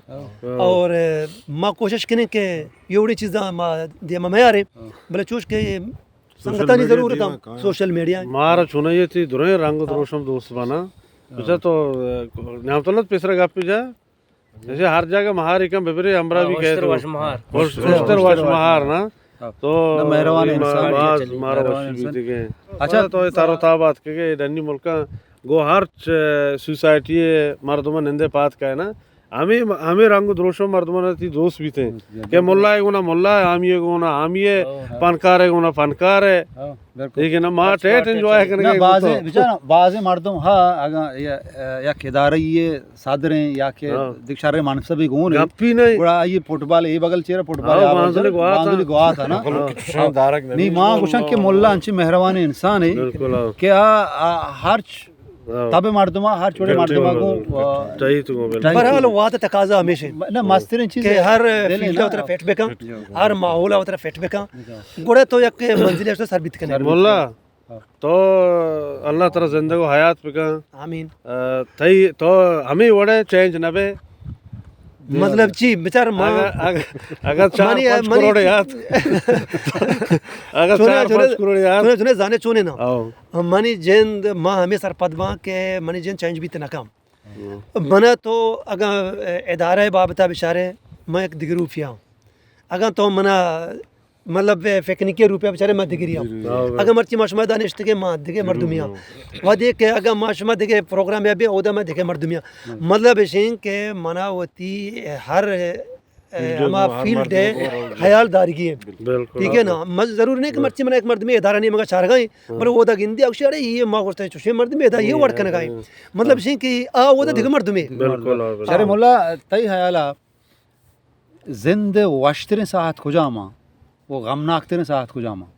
اور، اے، ما کوشش کنیں کہ یہ وڑی چیزاں ما دیما میارے، بلے چوش کہ سنگتانی ضرورت ہے، سوشل میڈیا ہے۔ مارا چونائیے تھی دریں رنگ دروشم دوست بنا۔ بچا تو، اے، نعمت اللہ پیسرا گپ جا۔ جیسے ہر جگہ مہار ایکم ببرے، ہمراہ بھی کہے تو۔ وشتر وش مہار۔ وش-، وشتر وش مہار نا۔ تو مہروان انسان۔ باز مارا وشی بیتی کہ۔ اچھا۔ تو تر و تابات کہ ڈنی ملکاں گو ہر چ-، سوسائٹی مردم نندے پات کا ہے نا۔ ہمیں، ہمیں رنگ و دروشم مردم تی دوست بیتے ہیں۔ کہ ملا ہے گونا ملا ہے، حامی ہے گونا حامی ہے، پنکار ہے گونا پنکار ہے۔ ٹھیک ہے نا، ما ٹیٹ انجوائے کرنے کے بازیں، بچارا، بازیں مردم ہا، اگاں یا، یک ادارہ یہ صدریں یا کہ دیکھ شریں منصبی گون ہے۔ گپی نہیں۔ گڑا یہ فٹبال، یہ بغل چیرا فٹبال، بانزلی گوا تھا نا۔ نہیں، ما گوشاں کہ ملا انچی مہروان انسان ہے کہ آ، آ، ہرچ تب مردما، ہر چوڑے مردما گو، آ، بہرحال وقت تقاضا ہمیشہ نہ مسترین چیز کہ ہر فیلڈ اترا فٹ بکن، ہر ماحول اترا فٹ بکن۔ گڑا تو یک منزل سر بیت کنے۔ ملا، تو اللہ ترا زندگ و حیات بکن۔ آمین۔ آ، تئی تو ہمیں وڑے چینج نہ بے۔ مطلب چی؟ بچار ما اگر، اگر، اگر چار پنچ کروڑ یات، اگر چار پنچ کروڑ یات۔ چونے، چونے زانے چونے نا۔ منی جند ما ہمیں سرپد باں کہ منی جند چینج بیت نہ کم۔ منا تو اگاں ادارہ بابتا بچارے، ما یک دگروپی ہاں۔ اگاں تو منا مطلب، اے، فکنکی روپے بچارے ما دگری ہم۔ اگاں مرچی ما شما دانشتگے ما دگے مردمی ہم۔ ودی کہ اگاں ما شما دگے پروگرام یا بے اودا ما دگے مردمی ہم۔ مطلب اشیں کہ منا وتی ہر، اے، ہما فیلڈ ہے خیال دارگی ہے۔ ٹھیک ہے نا؟ مز-، ضرور نہیں کہ مرچی منا ایک مردمی ادارہ نہیں مگا چارگا ہے۔ بلے اودا گندی اکشی اڑے یہ ما گوشتا ہے چوشے مردمی ادا یہ وڑ کنگا ہے۔ مطلب اشیں کہ آ اودا دگے مردمی۔ شرے ملا تئی خیالا زند ءِ وشتریں ساعت کجام آں و غمناکتریں ساعت کجام آں؟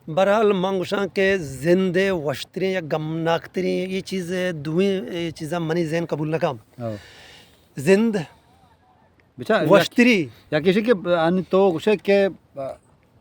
بہرحال من گوشاں کہ زند ءِ وشتریں یا غمناکتریں یہ چیز، دوئیں چیزاں منی ذہن قبول نہ کن۔ زند وشتری۔ یک ایشی کہ انی تو گوشے کہ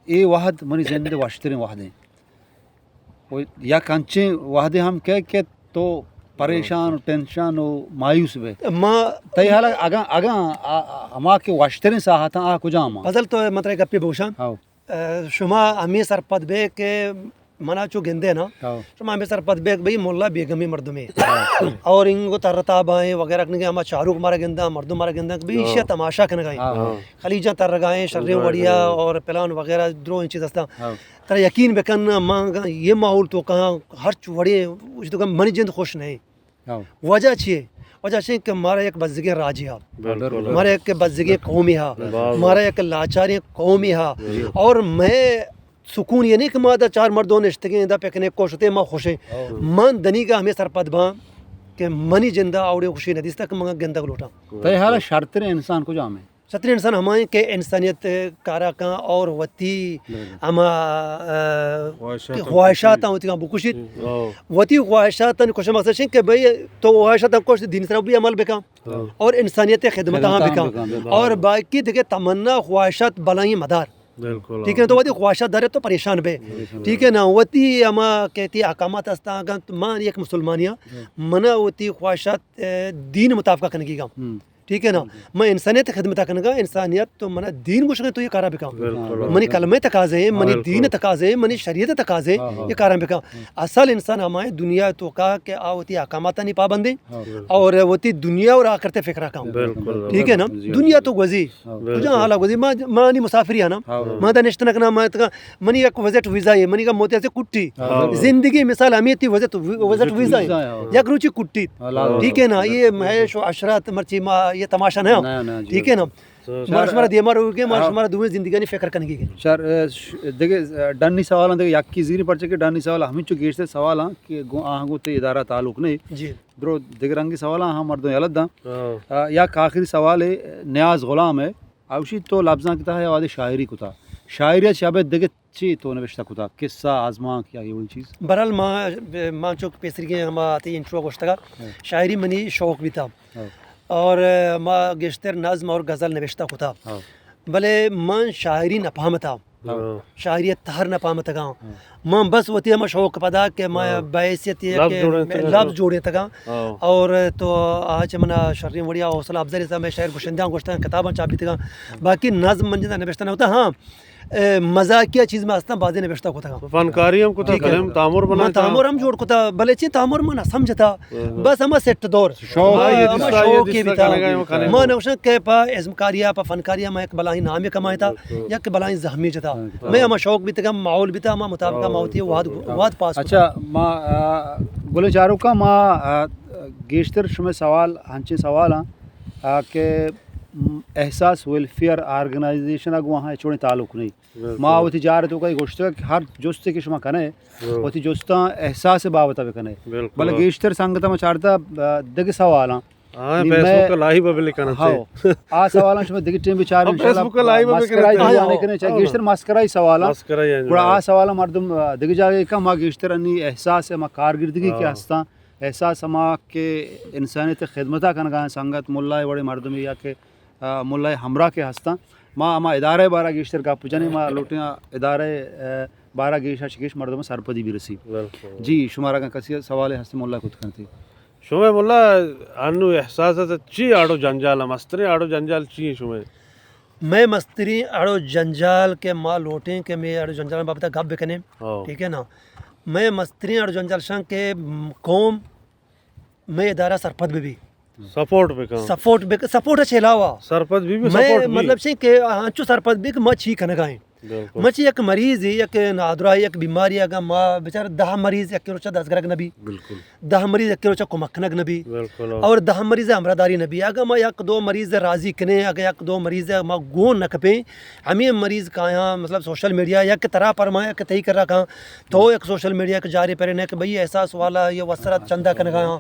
اے وہد منی زند ءِ وشتریں وہد انت۔ و یک انچیں وہدے ہم کئے کہ تو پریشان و ٹینشن و مایوس بے۔ ما تئی حال اگاں، اگاں آ، آ، ہما کہ وشتریں ساعتاں آ کجام آں؟ فضل تو من ترا گپے بگوشاں۔ ہاؤ۔ اے، شما ہمے سرپد بے کہ منا چو گندے نا۔ ہاؤ۔ شما ہمے سرپد بے کہ بھئی ملا بیگمی مردمے۔ ہاؤ۔ اور انگو ترتابائیں وغیرہ کنگے ہما چاروک مارا گنداں، مردم مارا گنداں کہ بھئی ایشی تماشا کنگائیں۔ ہاؤ۔ خلیجاں ترگائیں، شریں وڑیا اور پلان وغیرہ درو این چیز ہستاں۔ ہاؤ۔ ترا یقین بکن، ما اگاں یہ ماحول تو کہاں ہرچ وڑے، اس تو منی جند خوش نہیں۔ ہاں۔ وجہ چی ہے؟ وجہ چی کہ مارا یک بزگیں راجی ہا۔ بالکل۔ مارا یک بزگیں قومی ہا۔ بالکل۔ مارا یک لاچاریں قومی ہا۔ جی۔ اور میں سکون یہ نہیں کہ ما دا چار مردوں نشتگیں، دا پکنک کو شتے ما خوشیں۔ ہاں۔ من دنیگا ہمیں سرپد باں کہ منی جندا آوڑے خوشی نہ دیستا کہ من گندگ لوٹاں۔ تئی حال شرتریں انسان کجام ہے؟ شتریں انسان ہما ایں کہ انسانیت کارا کن اور وتی ہما، آ، خواہشات وتی کن بکشیت۔ وتی خواہشات کشن مقصد ایں کہ بھئی تو خواہشات کش، دین سرا بھی عمل بکن اور انسانیت خدمت ہاں بکن۔ اور باقی دیگہ تمنا، خواہشات بلائیں مدار۔ ٹھیک ہے، تو وتی خواہشات دارے تو پریشان بے۔ ٹھیک ہے نا، وتی ہما کہتی احکامات ہستاں، اگاں من یک مسلمانی ہاں، منا وتی خواہشات، اے، دین مطابقہ کنگی گا۔ ٹھیک ہے نا، من انسانیت خدمت کنگا، انسانیت تو منا دین گوشگا تو یہ کارا بکن۔ منی کلمہ تقاضے ہیں، منی دین تقاضے ہیں، منی شریعت تقاضے ہیں، یہ کارا بکن۔ اصل انسان ہمائیں دنیا تو کا کہ آ وتی احکاماتانی پابندیں اور وتی دنیا اور آخرت فکر کن۔ ٹھیک ہے نا، دنیا تو گوزی، کجا حالا گوزی، ما، ما نی مسافری آنا، ما دا نشتنا کنا، ما تکا منی یک وزٹ ویزا ہے، منی کا موتی سے کٹی۔ زندگی مثال ہمیں تی وزٹ، وزٹ ویزا ہے۔ یک روچی کٹی۔ ٹھیک ہے نا، یہ محیش و عشرت مرچی ما یہ تماشا نہ ہو۔ ٹھیک ہے نا؟ ما شمارا دیما رو گے، ما شمارا دوئیں زندگانی فکر کنگی گے۔ شر، اے، ش-، دیگه، اے، ڈنی سوال ہیں، دیگه یکی زیری پرچے کہ ڈنی سوال ہمیں چو گیشتر سوال ہیں کہ گو، آہاں گو تے ادارہ تعلق نہیں۔ جی۔ درو دیگه رنگی سوال ہیں، ہاں مردم یلد داں۔ آ، یک آخری سوال ہے، نیاز غلام ہے۔ اوشی تو لبزاں کتا ہے، آوازی شاعری کتا۔ شاعری اچ شابت دیگه چی تو نوشتہ کتا؟ قصہ، آزمانک یا یہ وڑی چیز؟ برحال ما، ما چوک پیسری کے ہما آتے انٹرو گوشتگا۔ شاعری منی شوق بھی تھا۔ اور ما گیشتر نظم اور غزل نوشتہ کتا۔ بلے من شاعری نہ پہمتا۔ شاعری تہر نہ پہمتگا۔ من بس وتی ہما شوق پدا کہ ما بحیثیت یہ کہ لفظ جوڑے تگا۔ اور تو آج منا شرین وڑیا حوصلہ افزائی سا میں شعر گشندیاں گوشتگا، کتاباں چاپ بیتگا۔ باقی نظم من جدا نوشتہ نہ ہوتا۔ ہاں، اے، مزاحیہ چیز میں ہستاں، بازی نوشتہ کتا۔ فنکاری ہم کتا، ٹھیک ہے۔ تامر بنا، تامر ہم جوڑ کتا، بلے چی تامر من نہ سمجھتا۔ بس ہما سیٹ دور۔ شوق۔ ہما شوق کے بیتا۔ ما نوشن کہ پا ازمکاریا، پا فنکاریا ما یک بلاہیں نامے کمائتا، یک بلاہیں زحمی جتا۔ میں ہما شوق بیتگا، ماحول بیتا، ہما مطابقا ما ہوتی واد، واد پاس کتا۔ اچھا، ما، آ، گلیں چاروکا ما، آ، گیشتر شمے سوال، ہنچیں سوال ہاں، آ، کہ، م، احساس ویلفیئر آرگنائزیشن ء گوں آہاں چوڑیں تعلق نہیں۔ ما وتی جار تو کئی گوشتگ کہ ہر جستے کہ شما کنے، وتی جستاں احساس بابت بکنے۔ بلے گیشتر سنگت ما چارتا، آ، دگہ سوالاں۔ ہاں، نی فیس بک لائیو بلے کنن۔ آ سوالاں شما دگہ ٹیم بچار، انشاءاللہ فیس بک لائیو مسکرائی بکنے۔ جواب کنے، چاہے گیشتر مسکرائی سوالاں۔ مسکرائی۔ گڑا آ سوالاں مردم، آ، دگہ جاگہ کم، ما گیشتر انی احساس ما کارگردگی کہ ہستاں۔ احساس ہما کہ انسانیت خدمتا کنگا ہیں، سنگت ملا وڑے مردمی یا کہ، آ، ملا ہمراہ کہ ہستاں، ما ہما ادارہ بارا گیشتر گپ جنیں، ما لوٹیں ادارہ، آ، بارا گیش اش گیش مردم سرپدی برسی۔ جی، شمارا اگاں کسی سوال ہست ملا کت کنتی۔ شمے ملا انو احساس است چی آڑو جنجال، مستریں آڑو جنجال چی ہیں شمے؟ مئے مستریں اڑ و جنجال کہ ما لوٹیں کہ مئے اڑ و جنجال بابت گپ بکنیں۔ ٹھیک ہے نا؟ مئے مستریں اڑ و جنجال شان کہ، م، قوم مئے ادارہ سرپد بہ بی۔ سپورٹ بکن۔ سپورٹ بک-، سپورٹ اچ علاوہ۔ سرپد بی بی، مئے سپورٹ بی۔ مطلب چی کہ انچو سرپد بی کہ ما چی کنگا ہیں۔ ما چی یک مریض، یک نادراہ، یک بیماری، اگاں ما بچار دہ مریض یک روچہ دزگرگ نبی۔ دہ مریض یک روچہ کمک کنگ نبی۔ اور دہ مریض ہمراہ داری نبی۔ اگاں ما یک دو مریض راضی کنیں، اگاں یک دو مریض ما گون نہ کپیں، ہمیں مریض کایاں، مطلب سوشل میڈیا یک ترا پرمایا کہ تئی کرا کاں، تو یک سوشل میڈیا کہ جاری پرنے کہ بھئی احساس والا یہ وسرت چندہ کنگا ہاں۔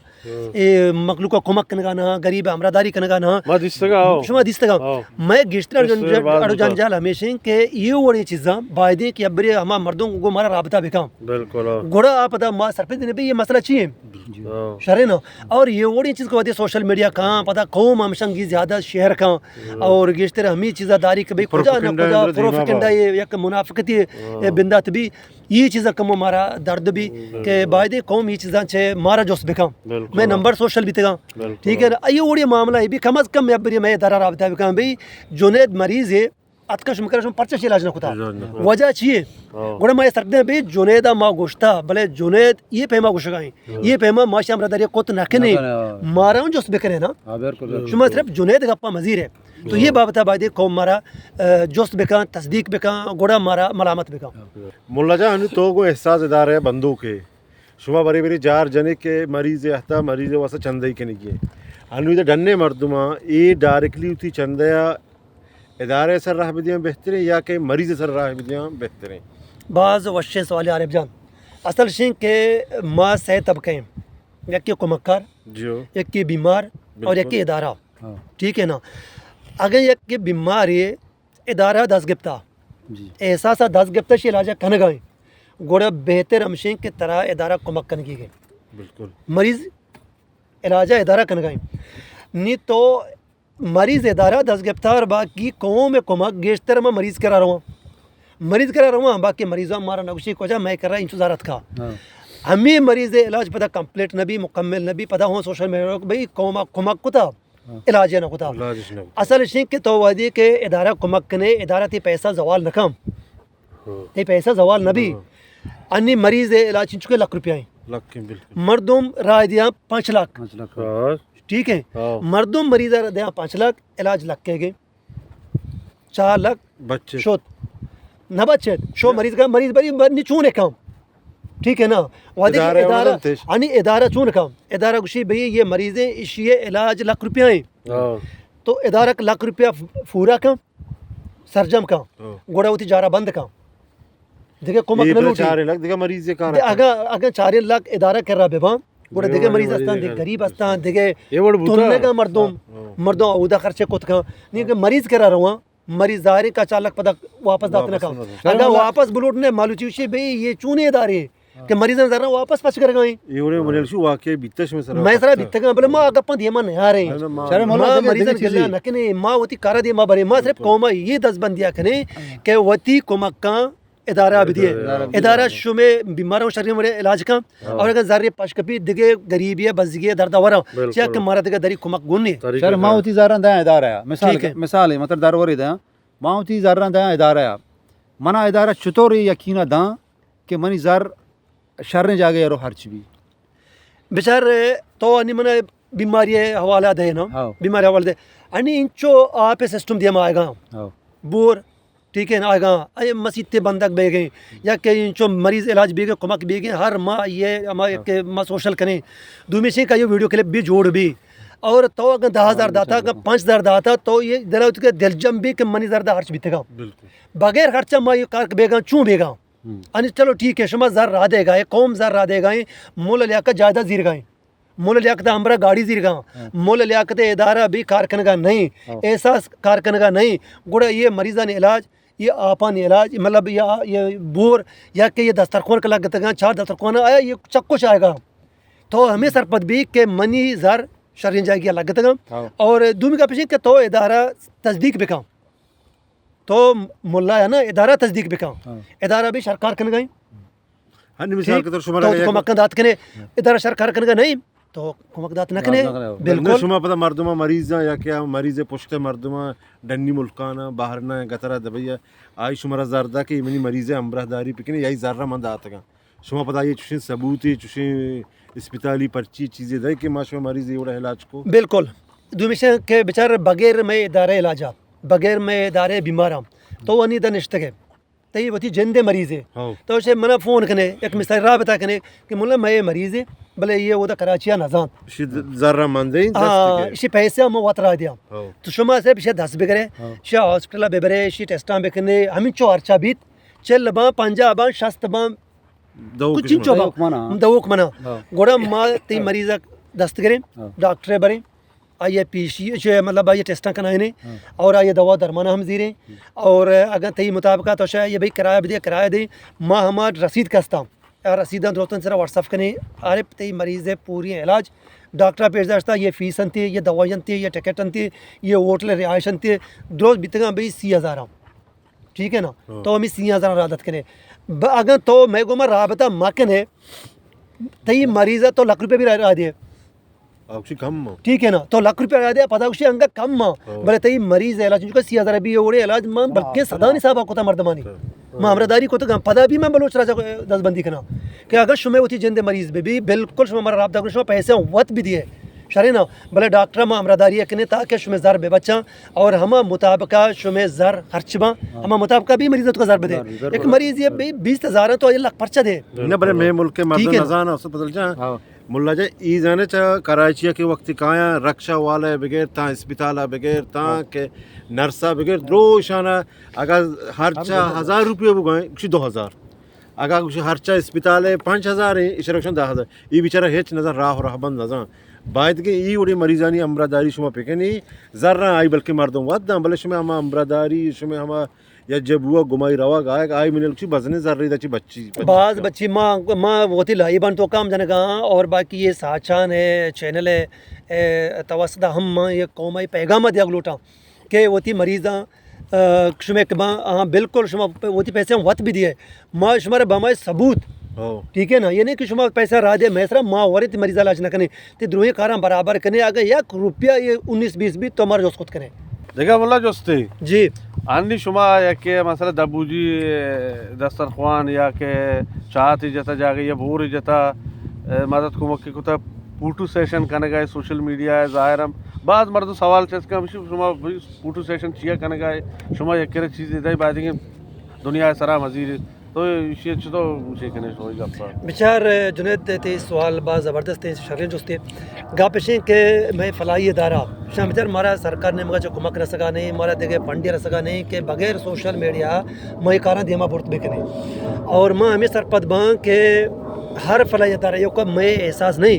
اے مخلوق ء کمک کنگا نہ، غریب ء ہمراہداری کنگا نہ۔ ما دیستگا، ہو۔ شما دیستگا۔ ہو۔ مئے گیشتر اڑ جن-، اڑ جنجال ہمیش ہیں کہ یہ وڑیں چیزاں بایدیں کہ ابرے ہما مردم گو مارا رابطہ بکاں۔ بالکل، ہو۔ گڑا آ پدا ما سرپد نہ بی یہ مسئلہ چی ہیں؟ ہو۔ شرے نا۔ اور یہ وڑیں چیز کو وجہ سوشل میڈیا کاں، پدا قوم ہمشنگی زیادہ شیئر کاں۔ ہو۔ اور گیشتر ہمیں چیزا داری کہ بھئی کجا نہ پروپیگنڈا کجا اندر دیما پروپیگنڈا با۔ یہ یک منافقتی، ہو۔ بندات بھی۔ یہ چیزاں کمو مارا درد بی کہ بایدیں قوم یہ چیزاں چہ مارا جست بکن۔ بالکل۔ مئے نمبر سوشل بیتگاں۔ بالکل۔ ٹھیک ہے نا؟ اے وڑی معاملہ ہے بھی کم از کم مئے بری مئے درا رابطہ بکن بھئی جنید مریض ہے، اتکا شما کرا شما پرچہ علاج نہ کتا۔ علاج نہ کتا۔ وجہ چی ہے؟ ہاں۔ گڑا ما سرد بھئی جنید ما گوشتا، بلے جنید یہ پیما گوشگا ہیں۔ ہاں۔ یہ پیما ما شام رداری کت نہ کنے۔ نہ کنے، ہاں۔ مارا ہم جست بکنے نا۔ ہاں، بالکل، بالکل۔ شما صرف جنید گپا مزیر ہے۔ تو یہ بابت ء بایدیں قوم مارا، آ، جست بکن، تصدیق بکن، گڑا مارا ملامت بکن۔ ملا جان، انو تو گوں احساس ادارہ ء بندوک ئے۔ شما برے برے جار جنے کہ مریض ء ہتا، مریض ء واسطہ چندہ ای کنگی ئے۔ انو ادا ڈنے مردماں اے ڈائریکٹلی وتی چندہ ء ادارہ ء سر راہ بدیاں بہتریں یا کہ مریض ء سر راہ بدیاں بہتریں؟ باز وشیں سوالے عارف جان۔ اصل شیں کہ ما سہ طبقہ ایں۔ یکے کمکار، جی ہو۔ یکے بیمار اور بالکل۔ یکے ادارہ۔ ہاں۔ ٹھیک ہے نا؟ اگاں یک بیمارے ادارہ دست گپتا، جی۔ احساسا دست گپتا، شی علاجا کنگا ایں، گڑا بہتر ہمشیں کہ ترا ادارہ کمک کنگی گئے۔ بالکل۔ مریض علاجا ادارہ کنگا ایں۔ نی تو مریض ادارہ دست گپتار با، کی قوم کمک گیشتر ما مریض کرا رواں۔ مریض کرا رواں، باقی مریضاں مارا نگوشی کجا مئے کرا انچو زارت کا۔ ہاں۔ ہمیں مریض علاج پدا کمپلیٹ نبی، مکمل نبی، پدا ہوں سوشل میڈیا بھئی قوم کمک کتا۔ ہاں۔ علاج نہ کتا۔ علاج نہ کتا۔ اصل شیں کہ تو وہدی کہ ادارہ کمک کنے، ادارہ تی پیسہ زوال نہ کم۔ ہاں۔ تی پیسہ زوال نہ بی۔ ہاں۔ انی مریض علاج چنچو کہ لکھ روپیہ ہیں۔ لکھ ہیں، بالکل۔ مردم رائے دیا پانچ لاکھ۔ پانچ لاکھ۔ ہاں۔ ٹھیک ہے؟ ہاں۔ مردم مریض دیا پانچ لاکھ، علاج لکھ کے گئے۔ چار لاکھ بچت۔ شد۔ نہ بچت۔ شو مریض کا مریض بری بر نی چون کم۔ ٹھیک ہے نا؟ وادی ادارہ ادارہ، مدد تش۔ انی ادارہ چون کم۔ ادارہ گوشی بھئی یہ مریض ہیں، اشی علاج لکھ روپیہ ہیں۔ ہاں۔ تو ادارہ لکھ روپیہ پورا کم، سرجم کم۔ ہاں۔ گوڑا ہوتی جارہ بند کم۔ دیگہ کمک اے نہ بلے لوٹی۔ چاریں لکھ دیگہ مریض کار دے۔ اگاں، اگاں چاریں لکھ ادارہ کرا بباں، گڑا دیگہ دیگہ مریض مریض استان، دیگہ دیگہ غریب استان، دیگہ اے وڑ بوتا۔ تنگا مردم، ہاں، ہاں۔ مردم اودا خرچے کت کن۔ نی کہ مریض کرا رواں، مریض ظاہر کا چار لکھ پدا واپس دات نہ واپس کن۔ نہ دات۔ اگاں واپس بلوٹ نے مالوچی وشی بھئی یہ چونے ادارے، ہاں، کہ مریضاں زراں واپس پچ کر گئے۔ اے وڑے وڑے شو واقعی بیتش میں سرا میں سرا بیتگاں، بلے ما اگا پن دیما نہ آرے۔ ما مریضاں گلہ نہ کنے، ما وتی کارا دیما برے، ما صرف بالکل۔ قوم یہ دست بندیا کنے، ہاں، کہ وتی کمکاں ادارہ بدیے۔ ادارہ بدیے۔ ادارہ شمے بیماروں شریں وڑے علاج کن۔ ہاں۔ اور اگر زر پش کپی دگے غریبی ہے، بزگی ہے، درد ورا۔ بالکل۔ چیا کہ مارا دگہ دری کمک گون نے۔ طریقہ شر ما کار۔ وتی زراں دیاں ادارہ ہے۔ مثال، ٹھیک ہے۔ مثال ہے، مطلب درورے دیاں۔ ما وتی زراں دیاں ادارہ ہے۔ منا ادارہ چطور یقین داں کہ منی زر شریں جاگہ رو ہرچ بی۔ بچار تو انی من بیماری حوالہ دے نا۔ ہاں۔ بیماری حوالہ دے۔ انی انچو آپ سسٹم دیما آئے گا۔ ہاں۔ بور ٹھیک ہے نا، آگاں اے مسیت تے بندگ بیگیں، یا کہ انچو مریض علاج بیگیں، کمک بیگیں، ہر ماہ یہ ہما ہاں۔ کہ ما سوشل کنیں۔ دومی شے کا یہ ویڈیو کلپ بھی جوڑ بھی۔ اور تو اگر دہ ہزار ہاں، داتا، اگر پانچ ہزار داتا، تو یہ دل اتکے دل جم بھی کہ منی زردہ خرچ بیتگا۔ بالکل۔ بغیر خرچہ ما یہ کار بیگاں، چون بیگاں؟ ہم۔ انی چلو ٹھیک ہے، شما زر را دے گا، قوم زر را دے گا، مول لیاقت جائیداد زیر گا۔ مول لیاقت ہمراہ گاڑی زیرگاں، ہاں۔ مول لیاقت ادارہ بھی کار کنگا نہیں، ہاں۔ احساس کار کنگا نہیں، گڑا یہ مریضانی علاج، یہ آپانی علاج، مطلب یہ، یہ بور، یا کہ یہ دسترخوان کا لگتگاں، چار دسترخوان آیا، یہ چکش آئے گا۔ تو ہمیں سرپد بھی کہ منی زر شرین جائے گیا لگتگاں، ہاں۔ اور دومی کا پیشے کہ تو ادارہ تصدیق بکاں۔ تو ملا یا نا ادارہ تصدیق بکاں۔ ہاں۔ ادارہ بھی شر کار کنگا ایں۔ ہاں، مثال ٹھیک؟ کے طور شما تو لگا تو یک کمک دات کنے، ادارہ شر کار کنگا نہیں، تو کمک دات نہ کنے۔ دات نہ کنے۔ بالکل۔ نہ، شما پدا مردماں مریضاں یا کہ مریض پشت مردماں ڈنی ملکانا، باہر نہ، گترا دبئی آ، آئی شما را زر دا کہ منی مریض ہمراہ داری بکنے، یا ای زر من داتگاں۔ شما پدا یہ چوشیں ثبوت، چوشیں اسپتالی پرچی چیزیں دے کہ ما شما مریض یہ وڑا علاج کو۔ بالکل۔ دومیشہ کہ بچار بغیر میں ادارہ علاجا، بغیر میں ادارہ بیماراں، تو انی دا نشتگے۔ تئی وتی جند ءِ مریضے۔ ہو۔ تو اسے منا فون کنے، یک مثال رابطہ کنے کہ ملا مئے مریضے، بلے یہ اودا کراچی ءَ نزانت۔ اشی زر ءَ مندے دست ہاں، کے۔ اشی پیسے ہم وت را دیا۔ ہو۔ تو شما سے پیچھے دست بگرے، ہو۔ شی ہاسپٹل ببرے، شی ٹیسٹاں بکنے، ہمیں چو ہرچا بیت، چل باں، پنجاہ باں، شست باں، دو کچھ کچھ انچو باں، دو منا۔ دو منا۔ ہو۔ گڑا ما تئی مریض دست گریں، ہو۔ ڈاکٹر بریں، آئی ءِ پیشی، چہ مطلب آئی ءِ ٹیسٹاں کنائینے ہاں۔ اور آئی ءِ دوا درمان ہم زیریں۔ ہم۔ اور اگر تئی مطابقہ تو شاید یہ بھئی کرایہ بدے، کرایہ دے، ما ہما رسید کستاں۔ آ رسیداں درستاں سرا واٹس ایپ کنے، عارف تئی مریض ءِ پوری علاج، ڈاکٹر پیش داشتا، یہ فیس انتی، یہ دوائی انتی، یہ ٹکٹ انتی، یہ ہوٹل رہائش انتی، درست بیتگاں بھئی سی ہزار۔ ٹھیک ہے نا؟ ہاں۔ تو ہمیں سی ہزار را دات کنے۔ ب-، اگر تو میں گو ما رابطہ ما کنے، تئی مریض ءَ تو لکھ روپے بھی را، را دے۔ اوشی کم ہو۔ ٹھیک ہے نا؟ تو لکھ روپے را دے، پدا اوشی انگا کم ہو۔ ہاں۔ بلے تئی مریض ءِ علاج چونکہ سی ہزار بھی اوڑے علاج ما ہاں، بلکہ ہاں۔ صدا نہیں صاحب کوتا مردمانی۔ ہاں۔ ما ہمراہ داری کوتا، پدا بھی میں بلوچ راجا دست بندی کنا کہ اگر شما وتی جند ءِ مریض بہ بی، بالکل شما ہمارا رابطہ کرو، شما پیسے وت بھی دیے۔ شرے نا؟ بلے ڈاکٹر ما ہمراہ داری کنے تاکہ شما زر بہ بچاں اور ہما مطابقہ شما زر خرچ باں، ہاں۔ ہما مطابقہ بھی مریض تو زر بدے۔ زر، زر ایک بدے۔ مریض یہ بھی بیس ہزار ہے تو یہ لکھ پرچہ دے۔ نہ، بلے میں ملک کے مردم ٹھیک ہے نا؟ نزاناں، استاد فضل جان۔ ہاں۔ ملا جان، ای زانے چا کراچی کے وقت کایاں رکشہ والا بغیر تاں اسپتال بغیر تاں ہاں۔ کہ نرسا بغیر دروشانا اگر ہر چا ہزار روپیہ بگوئیں، کسی دو ہزار۔ اگاں گوشی ہرچا اسپتال ءَ پنچ ہزار ایں، ایشرا گوشن دہ ہزار۔ ای بیچارہ ہچ نزان، راہ و رہبند نزان۔ باید کہ ای وڑیں مریضانی ہمراہداری شما بکنی، زراں آئی بلکہ مردم وت داں، بلے شما ہما ہمراہداری، شما ہما یا جب ہوا گمائی روگ آئے، آئی منل چی بزنے زرے دا چی بچی، بچی باز کا۔ بچی ما، ما وتی لائیبان تو کام جنگا اور باقی یہ ساچان ہے، چینل ہے، اے، توسط ہم ما یہ قوم ء پیغام دیگ لوٹاں کہ وتی مریضاں، آ، شما کہ ما، ہاں، بالکل شما پ-، وتی پیسے ہم وت بھی دیے۔ ما شما را بمائے ثبوت۔ ہو۔ ٹھیک ہے نا؟ یہ نہیں کہ شما پیسہ را دے، میں سرا ما ورے تی مریض علاج نہ کنے۔ تی دروہیں کاراں برابر کنے۔ اگر یک روپیہ یہ انیس بیس بھی تو مارا جوست کت کنے۔ دگہ ملا جستے۔ جی۔ آنی شما یک مسئلہ دبوجی دسترخوان یا کہ چاہتی جتا جاگہ یا بوری جتا، اے، مدد کمک کتا، فوٹو سیشن کنگا ہے سوشل میڈیا ہے، ظاہر ہم بعض مردم سوال چست کہ ہمشی شما فوٹو سیشن چیا کنگا ہے، شما یک کرے چیز دے باید کہ دنیا سرا مزیر تو ایشی چطور چے کنے شما گپا؟ بچار جنید، تی سوال باز زبردست ہے، شریں جستے۔ گپ اشیں کہ میں فلائی ادارہ، شاہ بچار مارا سرکار نے مگا چو کمک رسگا نہیں، مارا دیگه فنڈی رسگا نہیں کہ بغیر سوشل میڈیا میں کاراں دیما برت بکنے۔ اور میں ہمیں سرپد باں کہ ہر فلائی ادارہ یو کا میں احساس نہیں،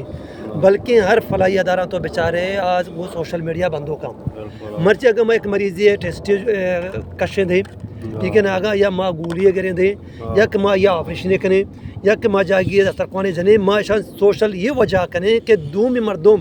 بلکہ ہر فلائی ادارہ تو بچارے آج وہ سوشل میڈیا بندو کا۔ بالکل۔ مرچی اگر میں ایک مریضی ہے ٹیسٹ، اے، کشیں دے، ٹھیک ہے نا، اگاں یا ما گولی گریں دے، ہاں۔ یا کہ ما یا آپریشن کنیں، یا کہ ما جاگی دسترخوانے جنیں، ما اشان سوشل یہ وجہ کنیں کہ دومی مردم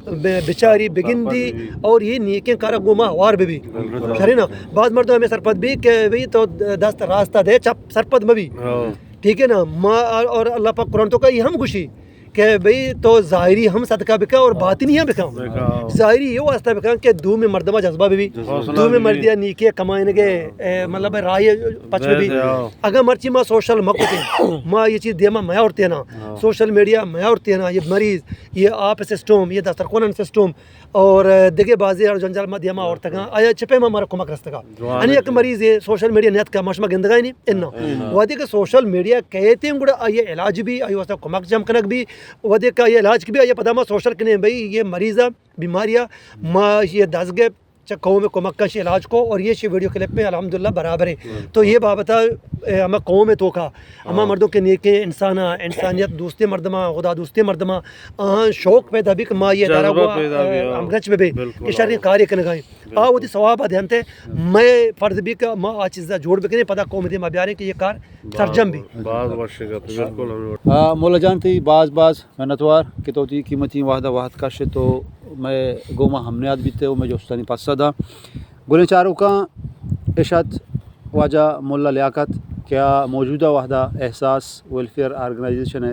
ب-، بچاری بگندی سرپد بی۔ اور یہ نیکیں کارا گو ما ہوار بی۔ بالکل۔ شرے نا، بعض مردم ہمیں سرپد بی کہ بھئی تو دست راستہ دے، چپ سرپد مبی۔ ہاں۔ ٹھیک ہے نا، ما اور اللہ پاک قرآن تو کا یہ ہم گوشی کہ بھئی تو ظاہری ہم صدقہ بکا اور باطنی ہم بکا۔ بکا۔ ظاہری یہ واسطہ بکا کہ دومی مردمہ جذبہ بی، حوصلہ دومی بی۔ مردیا نیکی کمائنگے، اے، مطلب رائے پچ بی۔ ہاں۔ اگر مرچی ما سوشل مکتے، ما یہ چیز دیما میاورتے نا، ہاں۔ سوشل میڈیا میاورتے نا، یہ مریض، یہ آپ سسٹم، یہ دسترخوان سسٹم، اور دگہ بازی اور جنجال ما دیما آورتگا، آیا چپے ما مارا کمک رستگا۔ جوان انی ہے۔ یک مریض ہے سوشل میڈیا نیت کا مشما گندگا نہیں، انا۔ انا۔ وادی کہ سوشل میڈیا کہتے ہیں گڑا آیا علاج بھی، آیا واسطہ کمک جم کنک بھی، وادی کا یہ علاج کی بھی، آیا پدا ما سوشل کنے بھئی یہ مریض ہے، بیماری ہے، ما یہ دس گئے، چا قوم کمک کش علاج کو اور یہ شی ویڈیو کلپ میں الحمدللہ برابر ہے۔ تو یہ بابت ہے، اے، ہمیں قوم تو کا ہما ہاں۔ مردم کہ نیکیں انسان، انسانیت دوستیں مردماں، خدا دوستیں مردماں، آہاں شوق پیدا بی کہ ما یہ ادارہ جذبہ کو، پیدا بی، اے، ہاں۔ ہم گچ بے بے بالکل، کہ شریں ہاں۔ کارے کنگائیں۔ بالکل۔ آ وتی ثواب ادھینتے، میں فرض بی کہ ما آ چیزا جوڑ بکنے، پدا قوم دے ما بیاریں کہ یہ کار سرجم بی۔ باز وش گپ، بالکل ہمیں وقت۔ آ، مولا جان تی باز باز منتوار کہ تو تی قیمتی وحدہ وحد کش تو میں گوما ہم نیاد بیتے و میں جوستانی پسہ دا۔ گلیں چاروکاں اشت واجہ ملا لیاقت کہ آ موجودہ وحدہ احساس ویلفیئر آرگنائزیشن ء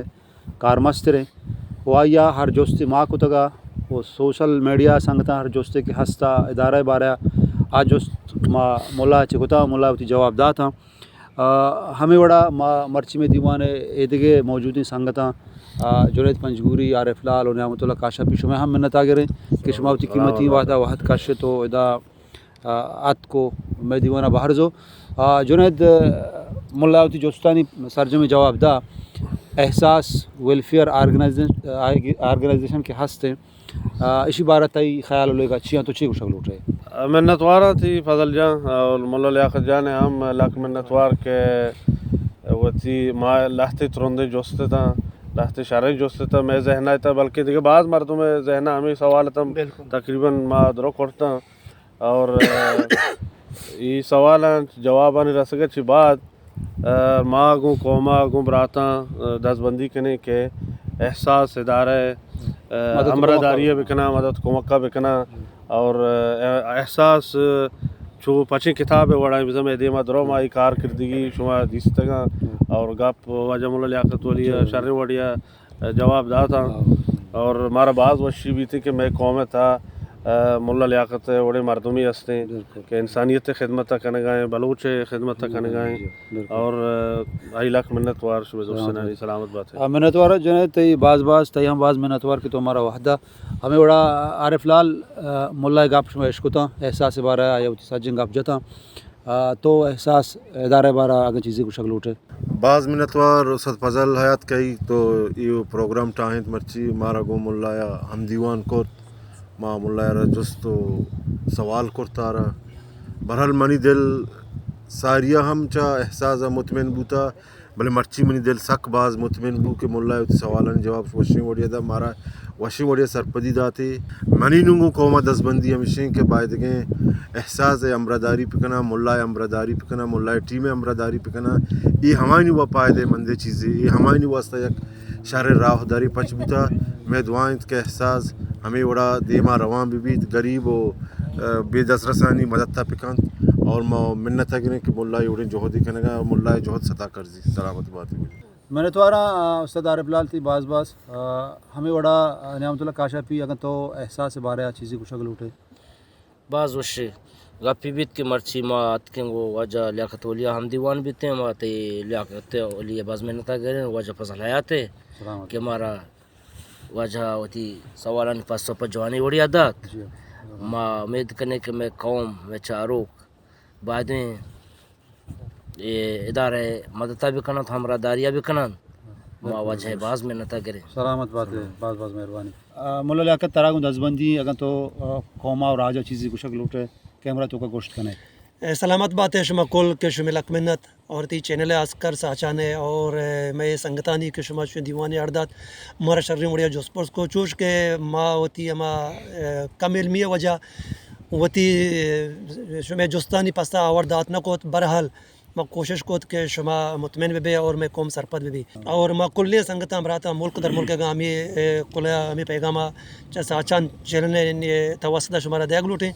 کارمستر انت و آئی ء ہر جستے ما کتگ ء و سوشل میڈیا سنگتاں ہر جستے کہ ہست ء ادارہ ء بارہ ء آ جست ما ملا ء چہ کتاں، ملا ء وتی جواب داتاں۔ آ، ہمے وڑا ما مرچی مئے دیوان ء ایدگہ موجودیں سنگتاں، آ، جنید پنجگوری، عارف لال و نعمت اللہ کاشاپی، شمئے ہم منت آگریں کہ شما وتی قیمتی وہدا وہد کشت و ادا آ، اتک و مئے دیوان ء بہر زو۔ آ، جنید، آ، ملا وتی جستانی سرجمیں جواب دا۔ احساس ویلفیئر آرگنائزیشن، آ، آرگنائزیشن کہ ہست انت، آ، اشی بارہ تئی خیال و لوگ ء چی انت، تو چی گوشگ لوٹ ئے؟ منتوار آں تئی فضل جان اور ملا لیاقت جان ء ہم لک منتوار کہ وتی ما لہتے ترندیں جست اتاں، لہتے شریں جست اتاں، مئے ذہن ء اتاں، بلکہ دگہ باز مردم ء ذہن ء ہمے سوال اتاں، بالکل۔ تقریباً ما درو کرتاں۔ اور، آ، ای سوالاں جوابانی رسگ ء چہ بعد، آ، ما گوں قوم ء گوں براتاں، آ، دزبندی کنیں کہ احساس ادارہ ء، آ، مدد ہمراہداری ء بکناں، مدد کمک ء بکناں۔ اور، آ، احساس، آ، چو پچیں کتاب ء وڑا بزاں مئے دیما درو ما ای کارکردگی شما دیستگاں۔ اور گپ واجہ ملا لیاقت ولی ء شریں وڑی ء جواب داتاں۔ ہاں۔ اور مارا باز وشی بیتی کہ مئے قوم ء تھا، آ، ملا لیاقت ء وڑیں مردمی ہستیں، بالکل۔ کہ انسانیت ء خدمت ء کنگائیں، بلوچ ء خدمت ء کنگائیں۔ جی، بالکل۔ اور، آ، آئی لک منت وار شمئے دوستانی سلامت بات۔ آ، منت وار جنید، تئی باز باز، تئی ہم باز منت وار کہ تو مارا وحدہ ہمیں وڑا عارف لال، آ، ملا ء گپ شما اشکتاں، احساس بارہ آیا وتی سجن گپ جتاں۔ آ، تو احساس ادارہ بارہ اگاں چیزے گوشگ لوٹ ئے؟ باز منتوار استاد فضل حیات کئی تو ایو پروگرام ٹاہینت، مرچی مارا گوں ملا ء ہم دیوان کرت، ما ملا ء را جست و سوال کرت آرا۔ بہرحال منی دل ساریا ہم چہ احساس ء مطمئن بوتا، بلے مرچی منی دل سک باز مطمئن بو کہ ملا ء وتی سوالانی جواب وشیں وڑیا دا۔ مارا وشیں وڑے ءَ سرپدی داتے۔ منی نوں گوں قوم ءَ دزبندی ہمیشیں کہ بایدگیں احساس ءِ ہمراہداری بکناں، ملا ءِ ہمراہداری بکناں، ملا ءِ ٹیم ءِ ہمراہداری بکناں۔ اے ہمائنی وا پائدہ مندیں چیزے، اے ہمائنی واسطہ یک شریں راہدارے پچ بوتا۔ مئے دعا انت کہ احساس ہمے وڑا دیما روان بہ بیت، غریب و، ءَ، بے دسترسانی مدد ءَ بکنت اور ما منت ءَ گریں کہ ملا اے وڑیں جہدے کنگا اور ملا ءِ جہد ستا کرزی۔ سلامت بات۔ منتواراں، آ، استاد عارف لال تئی باز باز، آ، ہمے وڑا، آ، نعمت اللہ کاشاپی، اگاں تو احساس ءِ بارہ ءَ چیزے گوشگ لوٹ ئے۔ باز وشیں گپے بیت کہ مرچی ما اتکیں گوں واجہ لیاقت ولی ءَ ہم دیوان بیتیں، ما تئی لیاقت ولی ءَ باز منت ءَ گریں، واجہ فضل حیات ءَ سلامت۔ کہ مارا واجہ وتی سوالانی پسو پہ جوانیں وڑے ءَ دات۔ جی۔ ما امید کنیں کہ مئے قوم، مئے چاروک بایدیں اے ادارہ ءِ مدت ءَ بکننت، ہمراہداری ءَ بکننت۔ ما بالکل، واجہ ءِ بالکل۔ باز منت ءَ گریں۔ سلامت بات ئے، باز باز مہربانی۔ آ، ملا لیاقت، ترا گوں دزبندی، اگاں تو، آ، قوم ءَ و راج ءَ چیزے گوشگ لوٹ ئے، کیمرہ توکا گوشت کن ئے۔ اے، سلامت بات ئے شما کل کہ شمے لک منت اور تئی چینل ءِ اسکر ساچان ءِ اور، اے، مئے سنگتانی کہ شما چون دیوانے اڑ دات، مارا شریں وڑے ءَ جست پرس کو، چوش کہ ما وتی ہما، اے، کم علمی ءِ وجہ وتی، اے، شمئے جستانی پسہ آور دات نہ کت۔ بہرحال، ما کوشش کت کہ شما مطمئن بہ بئے اور مئے قوم سرپد بہ بی۔ اور ما کلیں سنگتاں براتاں ملک در ملک اگاں ہمے، اے، کلہ ہمے پیغام ءَ چہ ساچان چینل ءِ توسط ءَ شمارا دیگ لوٹیں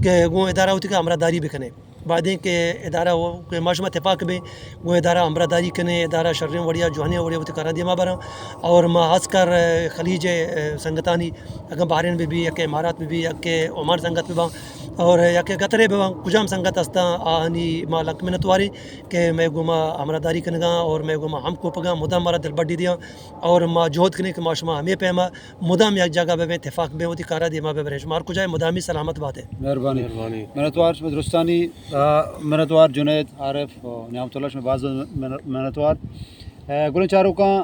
کہ گوں ادارہ وتی کا ہمراہداری بکنے۔ بایدیں کہ ادارہ و-، کہ ما شما تپاک بیں، گوں ادارہ ہمراہداری کنیں، ادارہ شریں وڑیا، جوانیں وڑیا وتی کارا دیما براں۔ اور ما خاص کر، اے، خلیج ءِ، اے، سنگتانی، اگاں بحرین بہ بی، یا کہ امارات بہ بی، یا کہ عمان سنگت بہ باں، اور یا کہ قطرے بہ باں، کجام سنگت ہستاں، آہانی ما لک منتواریں کہ مئے گوما ہمراہداری کنگاں اور مئے گوما ہم کوپگاں، مدام مارا دلبڈی دیاں اور ما جہد کنیں کہ ما شما ہمے پیما مدام یک جاگہ بہ بیں، تفاق بیں، وتی کارا دیما بہ بریں۔ شما ہر کجا مدامی سلامت بات ئے۔ مہربانی۔ مہربانی۔ منتوار شما درستانی، آ، منتوار جنید، عارف، و نعمت اللہ، شما باز من-، منتوار۔ آ، گلیں چاروکاں،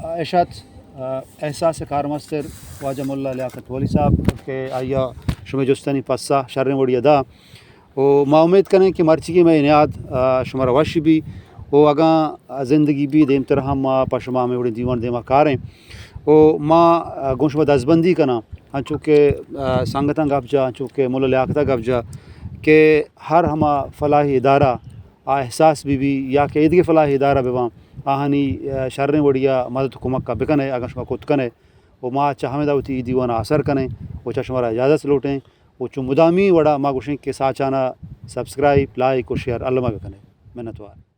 آ، اشات، آ، احساس کارمستر واجہ ملا لیاقت ولی صاحب کہ آیا شما جستانی پسہ شریں وڑی ادا۔ و ما امید کنیں کہ مرچیگیں مئے نیاد، آ، شمارا وش بی و اگاں زندگی بی دیمتر ہم ما پہ شما ہمے وڑیں دیوان دیما کاریں و ما، آ، گوں شما دزبندی کناں، انچو کہ، آ، سنگتاں گپ جا، انچو کہ ملا لیاقتا گپ جا کہ ہر ہما فلاحی ادارہ آ احساس بہ بی یا کہ ایدگہ فلاحی ادارہ بہ باں، آہانی، آ، شریں وڑیا مدد و کمک ء بکن ئے، اگاں شما کت کن ئے و ما چہ ہمدا وتی اے دیوان ء آسر کن ایں و چہ شمارا اجازت لوٹ ایں و چو مدامی وڑا ما گوشیں کہ ساچان ء سبسکرائب، لائک و شیئر الما بکن ئے۔ منتوار۔